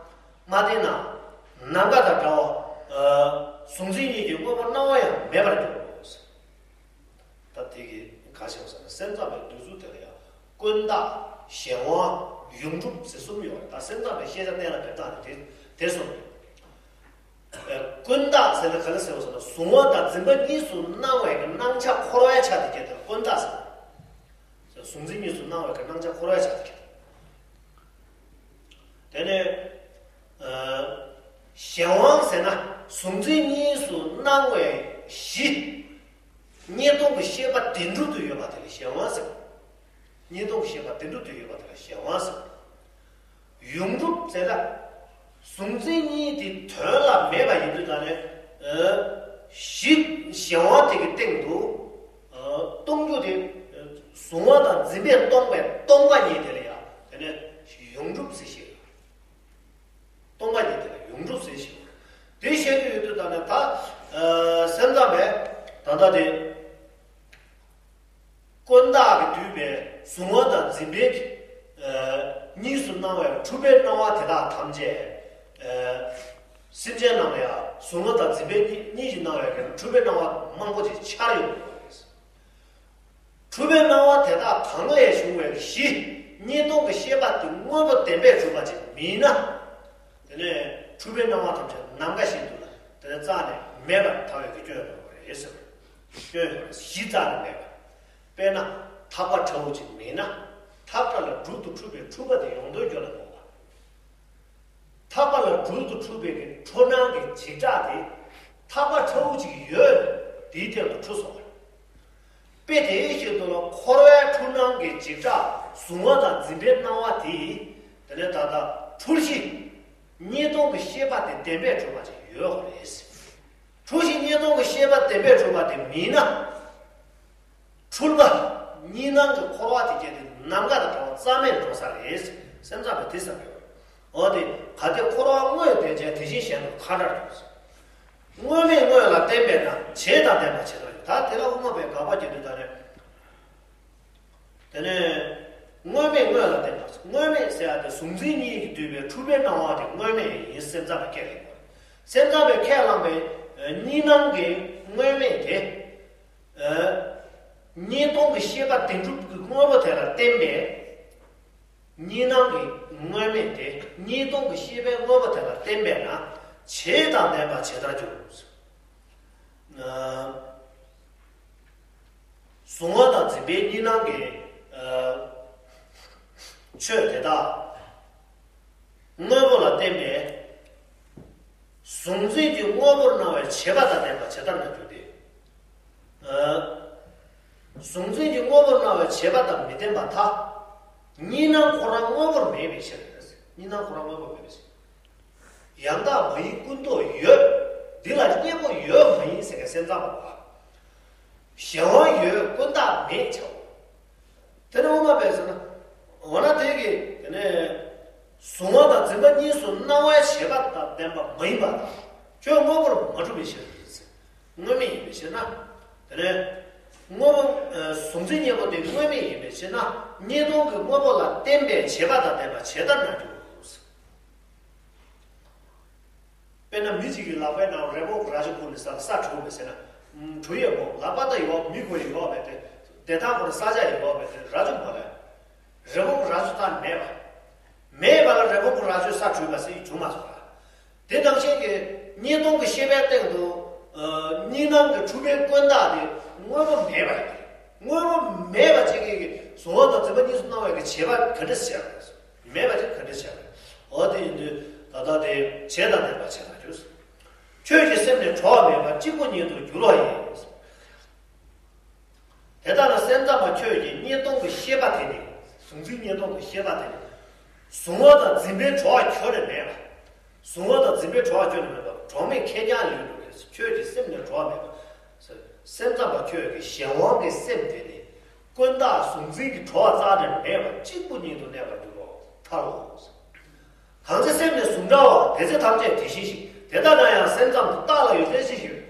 མ་བརྟེན་ན། ནམ་མཁའ་དང་འདྲ་བ། གཟུང་འཛིན་གཉིས་ཀྱི་དངོས་པོ་སྣང་བ་ཡང་མེད་པར་འགྱུར་རོ། ད་དེ་གི་ག་ཞེས་པ་ཟེར་ན་སེམས་ཙམ་པའི་འདོད་ཚུལ་དེ་ལ་ཡང་ཀུན་བརྟགས་གཞན་དབང་ཡོངས་གྲུབ་ཟེར་གསུམ་ཡོད་རེད། ད་སེམས་ཙམ་པའི་ཤེས་བྱ་གཏན་ལ་འབེབས་སྟངས་དེ་དེ་གསུམ་རེད། ཀུན་བརྟགས་ཟེར་ན་ག་རེ་ཟེར་བ་ཟེར་ན་གཟུང་བ་དང་འཛིན་པ་གཉིས་སུ་སྣང་བའི་གི་སྣང་ཆ་འཁོར་བའི་ཆ་དེ་སྐད་དེ་ལ་ཀུན་བརྟགས་ཟེར། གཟུང་འཛིན་གཉིས་སུ་སྣང་བའི་གི་སྣང་ཆ་འཁོར་བའི་ཆ་དེ་སྐད། དེ་ནས་གཞན་དབང་ཟེར་ན་གཟུང་འཛིན་གཉིས་སུ་སྣང་བའི་གཞི། ཉེར་སྟོང་གི་ཤེས་པ་བདེན་གྲུབ་ཏུ་ཡོད་པ་དེ་ལ་གཞན་དབང་ཟེར། ཉེར་སྟོང་གི་ཤེས་པ་བདེན་གྲུབ་ཏུ་ཡོད་པ་དེ་ལ་གཞན་དབང་ཟེར། ཡོངས་གྲུབ་ཟེར་ན། གཟུང་འཛིན་གཉིས་དེ་དོན་ལ་མེད་པ་ཡིན་དུས་ད་ནི། གཞི་གཞན་དབང་དེ་གི་སྟེང་དུ། སྟོང་རྒྱུ་དེ། གཟུང་བ་དང་འཛིན་པས་སྟོང་པའི་སྟོང་པ་ཉིད་དེ་ལ་ཡང་དེ་ནི་ཡོངས་གྲུབ་ཟེར་ཞེས། སྟོང་པ་ཉིད་དེ་ལ་ཡོངས་གྲུབ་ཟེར་ཞེས། དེ་བཤད་ཀྱི་ཡོད་དུས་ད་ནི་ད། སེམས་ཙམ་པས་ད་ལྟ་དེ། ཀུན་བརྟགས་ཀྱིས་བསྡུས་པའི་གཟུང་བ་དང་འཛིན་པའི་གཉིས་སུ་སྣང་བའི་འཁྲུལ་པའི་སྣང་བ་དེ་དག་ཐམས་ཅད། སེམས་ཅན་རྣམས་ལ་ཡང་གཟུང་བ་དང་འཛིན་པའི་གཉིས་གཉིས་ཀྱིས་སྣང་བའི་འཁྲུལ་པའི་སྣང་བ་མང་པོ་ཅིག་འཆར་ཡོང་གི་ཡོད་རེད། འཁྲུལ་པའི་སྣང་བ་དེ་དག་གང་ལས་བྱུང་བའི་གཞི་ཉེར་སྟོང་གི་ཤེས་པ་དེ་དངོས་པོ་བདེན་པས་གྲུབ་པ་ཅིག་མིན་ན། དེ་ནས་འཁྲུལ་པའི་སྣང་བ་ཐམས་ཅད་ནམ་མཁའ་བཞིན་དུ་ལ་དེ་ནས་རྩ་ནས་མེད་པར་ཐལ་བའི་གི་སྐྱོན་ཡོང་བ་རེད་ཟེར། སྐྱོན་ཡོང་བ་རེད། གཞི་རྩ་ནས་མེད་པ། དཔེར་ན་ཐག་པ་ཁྲ་བོ་ཅིག་མེད་ན་ཐག་པ་ལ་སྦྲུལ་དུ་འཁྲུལ་པའི་འཁྲུལ་པ་དེ་ཡོང་དོན་སྐྱོན་ལ་འགྲོ་བ། ཐག་པ་ལ་སྦྲུལ་དུ་འཁྲུལ་པའི་གི་འཁྲུལ་སྣང་གི་འཇིགས་སྐྲག་དེ་ཐག་པ་ཁྲ་བོ་ཅིག་ཡོད། དེའི་སྟེང་དུ་འཁྲུལ་སོང་བ་རེད། དཔེ་དེའི་ཞིག་ཏུ་ལ་འཁོར་བའི་འཁྲུལ་སྣང་གི་འཇིགས་སྐྲག་གཟུང་བ་དང་འཛིན་པའི་སྣང་བ་དེ། དེ་ནས་ད་ལྟ་འཁྲུལ་གཞི་ཉེར་སྟོང་གི་ཤེས་པ་དེ་བདེན་པས་གྲུབ་པ་ཅིག་ཡོད་པ་རེད། འཁྲུལ་གཞི་ཉེར་སྟོང་གི་ཤེས་པ་བདེན་པས་གྲུབ་པ་དེ་མིན་ན། འཁྲུལ་པ་གཉིས་སྣང་གི་འཁོར་བ་དེ་སྐད་དེ་ནམ་མཁའ་དང་འདྲ་བ་རྩ་མེད་འགྲོ་ས་རེད། སེམས་ཙམ་པས་དེ་བསམ་ཡོད། འོ་དེ་གལ་ཏེ་འཁོར་བ་དངོས་བསྟན་ཅན་དེ་བཞིན་གཞན་དུ་ཁ་འདྲར་འགྱུར། དངོས་མེད་དངོས་ལ་བརྟེན་པས་ན་བྱས་དང་ལྡན་པ་ཇི་ལྟར་ཡོད། ད་དེ་ལ་དབུ་མ་པས་དགག་པ་བརྒྱབ་དུས་ད་ནས། དེ་ནས་དངོས་མེད་དངོས་ལ་བརྟེན་པ། དངོས་མེད་ཟེར་ཡ་དེ་གཟུང་འཛིན་གཉིས་ཀྱིས་བསྡུས་པའི་འཁྲུལ་པའི་སྣང་བ་དེ་དངོས་མེད་ཡིན་སེམས་ཙམ་པས་ཁས་ལེན་དགོས། སེམས་ཙམ་པས་ཁས་བླངས་པའི་གཉིས་སྣང་གི་དངོས་མེད་དེ། ཉེར་སྟོང་གི་ཤེས་པ་བདེན་གྲུབ་ཀྱི་དངོས་པོ་དེ་ལ་བརྟེན་པས། གཉིས་སྣང་གི་དངོས་མེད་དེ་ཉེར་སྟོང་གི་ཤེས་པའི་དངོས་པོ་དེ་ལ་བརྟེན་པས་ན་བྱས་དང་ལྡན་པ་ཇི་ལྟར་འགྱུར། གཟུང་བ་དང་འཛིན་པའི་གཉིས་སྣང་གི་ཆོས་དེ་དག་དངོས་པོ་ལ་བརྟེན་པས། གཟུང་འཛིན་གྱི་དངོས་པོར་སྣང་བའི་བྱས་པ་དང་ལྡན་པ་ཇི་ལྟར་ན་འགྱུར་ཏེ། གཟུང་འཛིན་གྱི་དངོས་པོར་སྣང་བའི་བྱས་པ་དང་མི་ལྡན་པར་ཐལ། གཉིས་སྣང་ཁོ་རང་དངོས་པོར་མེད་པའི་ཕྱིར། གཉིས་སྣང་ཁོ་རང་དངོས་པོར་མེད་པའི་ཕྱིར། ཡང་དག་མ་ཡིན་ཀུན་རྟོག་ཡོད། འདི་ལ་གཉེན་པོ་ཡོད་མ་ཡིན་ཟེར་མཁན་སེམས་ཙམ་པ། གཞན་དབང་ཡོད་ཀུན་བརྟགས་མེད་བྱའོ། དེ་ནས་དབུ་མ་པས་ཟེར་ན། འོ་ན་དེ་གི་དེ་ནས་གཟུང་བ་དང་འཛིན་པ་གཉིས་སུ་སྣང་བའི་བྱས་པ་དང་ལྡན་པ་མ་ཡིན་པ་དང་ཁྱོད་དངོས་པོར་མ་གྲུབ་པའི་ཕྱིར། དངོས་མེད་ཡིན་པའི་ཕྱིར་ན། དེ་ནས་ དངོས་པོ། ཨ། གཟུང་འཛིན་གཉེན་པོ་དེ་དངོས་མེད་ཡིན་པའི་ཕྱིར་ན། གཉིས་སྟོང་གི་དངོས་པོ་ལ་བརྟེན་པའི་བྱས་པ་དང་ལྡན་པ་ཇི་ལྟར་ན་འགྱུར། དཔེར་ན་མི་གཅིག་གི་ལག་པའི་ནང་རི་བོང་རྭ་ཅོ་ཁུར་ནས་ས་ལ་ས་འཁྲུགས་པས་ཟེར་ན། འཁྲུགས་ཡས་མོ་ལག་པ་ད་ཡོད། མི་ཁོ་ཡོད་པས་དེ། བདེ་ཐང་ཁོ་ན་ས་ཆ་ཡོད་པས་དེ་རྭ་ཅོ་མ་རེད། རི་བོང་རྭ་ཅོ་རྩ་མེད་པ། མེད་པ་ལ་རི་བོང་རྭ་ཅོ་ས་འཁྲུགས་པ་ཟེར་བྱུང་མ་སོང་ལ། དེ་ནང་བཞིན་གྱི་གཉིས་སྟོང་གི་ཤེས་པའི་སྟེང་དུ། ཨ། གཉིས་སྣང་གི་འཁྲུལ་པའི་ཀུན་བརྟགས་དེ་དངོས་པོ་མེད་པ་ཡིན། དངོས་པོ་མེད་པ་ཅིག་གིས་གཟུང་བ་དང་འཛིན་པ་གཉིས་སུ་སྣང་བའི་གི་བྱས་པ་ག་འདྲ་བྱས་པ་རེད། མེད་པ་ཅིག་ག་འདྲ་བྱས་པ་རེད། འོ་དེ་ཡིན་དུས་ད་ལྟ་དེ་བྱས་དང་ལྡན་པ་ཇི་ལྟར་ན་འགྱུར། ཁྱོད་ཀྱི་སེམས་ནི་གྲོགས་མེད་པར་གཅིག་པུ་ཉིད་དུ་འགྱུར་བ་ཡིན། དེ་ལྟ་ན་སེམས་ཙམ་པ་ཁྱོད་ཀྱིས་གཉིས་སྟོང་གི་ཤེས་པ་དེ་ནི། གཟུང་འཛིན་གཉིས་སྟོང་གི་ཤེས་པ་དེ་ནི། གཟུང་བ་དང་འཛིན་པའི་གྲོགས་ཁྱོད་ལས་མེད་པ། གཟུང་བ་དང་འཛིན་པའི་གྲོགས་ཁྱོད་ལས་མེད་པ། གྲོགས་མེད་ཁེར་རྐྱང་ལུས་འགྲོ་བས། ཁྱོད་ཀྱི་སེམས་ནི་གྲོགས་མེད་པ། སེམས་ཙམ་པ་ཁྱོད་ཀྱི་གཞན་དབང་གི་སེམས་དེ་ནི། ཀུན་བརྟགས་གཟུང་འཛིན་གྱི་གྲོགས་རྩ་ནས་མེད་པ་གཅིག་པུ་ཉིད་དུ་གནས་པར་འགྱུར་རོ། ཐལ་ལོ། གང་ཚེ་སེམས་ནི་གཟུང་འདྲ་བ། དེ་ཚེ་ཐམས་ཅད་དེ་བཞིན་ཞིག། དེ་ལྟ་ན་ཡང་སེམས་ཙམ་དུ་བརྟགས་ལ་ཡོན་ཏན་ཅི་ཞིག་ཡོད།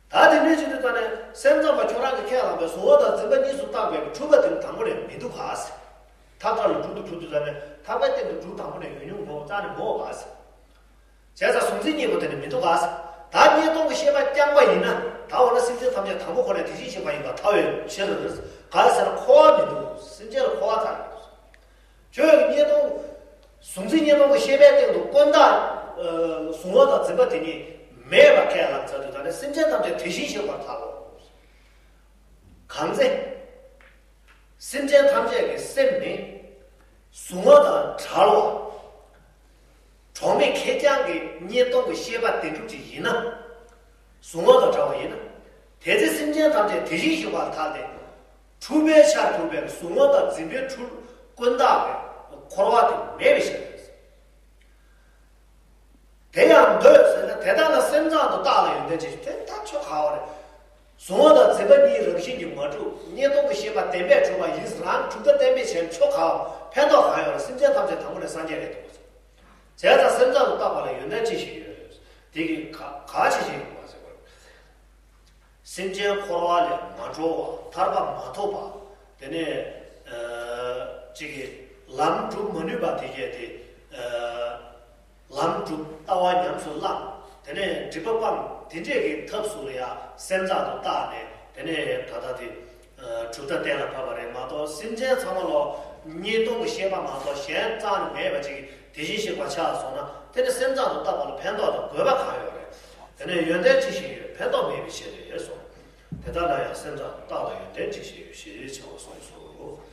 ད་དེ་འདྲའི་ཕྱིར་དུ་ད་ནས་སེམས་ཙམ་པ་ཁྱོད་རང་གི་ཁས་བླངས་པའི་གཟུང་བ་དང་འཛིན་པ་གཉིས་སུ་བརྟགས་པའི་འཁྲུལ་པ་དེ་ནི་དང་པོ་ནས་མི་འདུག་ག་ཟེར། ཐག་ཁྲ་ལ་དྲུག་ཏུ་གྲུབ་དུས་ད་ནས་ཐག་པའི་སྟེང་དུ་དྲུག་དང་པོ་ནས་ཡོད་མྱོང་མོད་རྩ་ནས་མོད་ག་ཟེར། བྱས་ཙང་གཟུང་འཛིན་གཉིས་པོ་དེ་ནི་མི་འདུག་ག་ཟེར། ད་གཉིས་སྟོང་གི་ཤེས་པ་རྐྱང་པ་ཡིན་ན། ད་འོ་ན་སེམས་ཅན་ཐམས་ཅད་དང་པོ་ཁོ་ནས་དེ་བཞིན་གཤེགས་པ་ཡིན་པར་ཐལ་བའི་ཕྱིར་རོ། ག་ཟེར་ན་འཁོར་བ་མི་འདུག་སེམས་ཅན་ལ་འཁོར་བ་ཙམ་ཡོད། ཁྱོད་ཀྱི་གཉིས་སྟོང་། གཟུང་འཛིན་གཉིས་སྟོང་གི་ཤེས་པའི་སྟེང་དུ་ཀུན་བརྟགས། ཨ། གཟུང་བ་དང་འཛིན་པ་དེ་གཉིས་མེད་པ་ཁས་བླངས་ཚར་དུས་ད་ནི་སེམས་ཅན་ཐམས་ཅད་དེ་བཞིན་གཤེགས་པར་ཐལ་ལོ། གང་ཚེ། སེམས་ཅན་ཐམས་ཅད་ཀྱི་སེམས་ནི། གཟུང་བ་དང་བྲལ་བ། གྲོགས་མེད་ཁེར་རྐྱང་གི་གཉིས་སྟོང་གི་ཤེས་པ་བདེན་གྲུབ་ཅིག་ཡིན་ན། གཟུང་བ་དང་བྲལ་བ་ཡིན་ན། དེ་ཚེ་སེམས་ཅན་ཐམས་ཅད་དེ་བཞིན་གཤེགས་པར་ཐལ་ཏེ། འཁྲུལ་པའི་ཆར་གྱུར་པའི་གཟུང་བ་དང་འཛིན་པའི་འཁྲུལ་ཀུན་བརྟགས་པའི་འཁོར་བ་དེ་མེད་པའི་ཕྱིར། དེ་ཡང་འདོད་ཟེར་ན། དེ་ལྟ་ན་སེམས་ཙམ་དུ་བརྟགས་ལ་ཡོན་ཏན་ཅི་ཞིག། དེ་ལྟ་ཆོ་ག་བ་རེད། གཟུང་བ་དང་འཛིན་པ་གཉིས་རང་བཞིན་གྱིས་མ་གྲུབ། གཉིས་སྟོང་གི་ཤེས་པ་བདེན་པས་གྲུབ་པ་ཡིན་ཟེར་རང་གྲུབ་མཐའ་བརྟན་པའི་ཕྱིར་ཆོ་ག་བ་ཕན་ཐོགས་གང་ཡོད་རེད། སེམས་ཅན་ཐམས་ཅད་དང་པོ་ནས་སངས་རྒྱས་རེད་འདུག་བྱས་ཙང་སེམས་ཙམ་དུ་བརྟགས་པ་ལ་ཡོན་ཏན་ཅི་ཞིག་ཡོད། དེ་གི་ག་ག་ཅི་ཞིག་ཡོད་པ་ཟེར་བ། སེམས་ཅན་འཁོར་བ་ལས་མ་གྲོལ་བ། ཐར་པ་མ་ཐོབ་པ། དེ་ནས་ཨ་གཅིག་གིས་ལམ་སྒྲུབ་མ་ནུས་པ་དེ་གས་དེ། ཨ་ལམ་སྒྲུབ་ལྟ་བ་ཉམས་སུ་བླངས། དེ་ནས་སྒྲིབ་པ་སྤངས། དེ་འདྲས་ཀྱི་ཐབས་སུ་ལ་ཡང་སེམས་ཙམ་དུ་བརྟགས་ནས། དེ་ནས་ད་ལྟ་དེ་གྲུབ་མཐའ་གཏན་ལ་ཕབ་པ་རེད་མ་གཏོགས། སེམས་ཅན་ཚང་མ་ལོ་གཉིས་སྟོང་གི་ཤེས་པ་མ་གཏོགས་གཞན་རྩ་ནས་མེད་པ་ཅིག་གིས་དེ་བཞིན་གཤེགས་པ་ཆགས་སོང་ན། དེ་ནི་སེམས་ཙམ་དུ་བརྟགས་པ་ལ་ཕན་ཐོགས་དང་དགོས་པ་གང་ཡོད་རེད། དེ་ནས་ཡོན་ཏན་ཅི་ཞིག་ཡོད། ཕན་ཐོགས་མེད་པའི་ཕྱིར་ཏེ་གསུངས། དེ་ལྟ་ན་ཡང་སེམས་ཙམ་དུ་བརྟགས་ལ་ཡོན་ཏན་ཅི་ཞིག་ཡོད་ཞེས་བྱ་བ་གསུངས་སོ།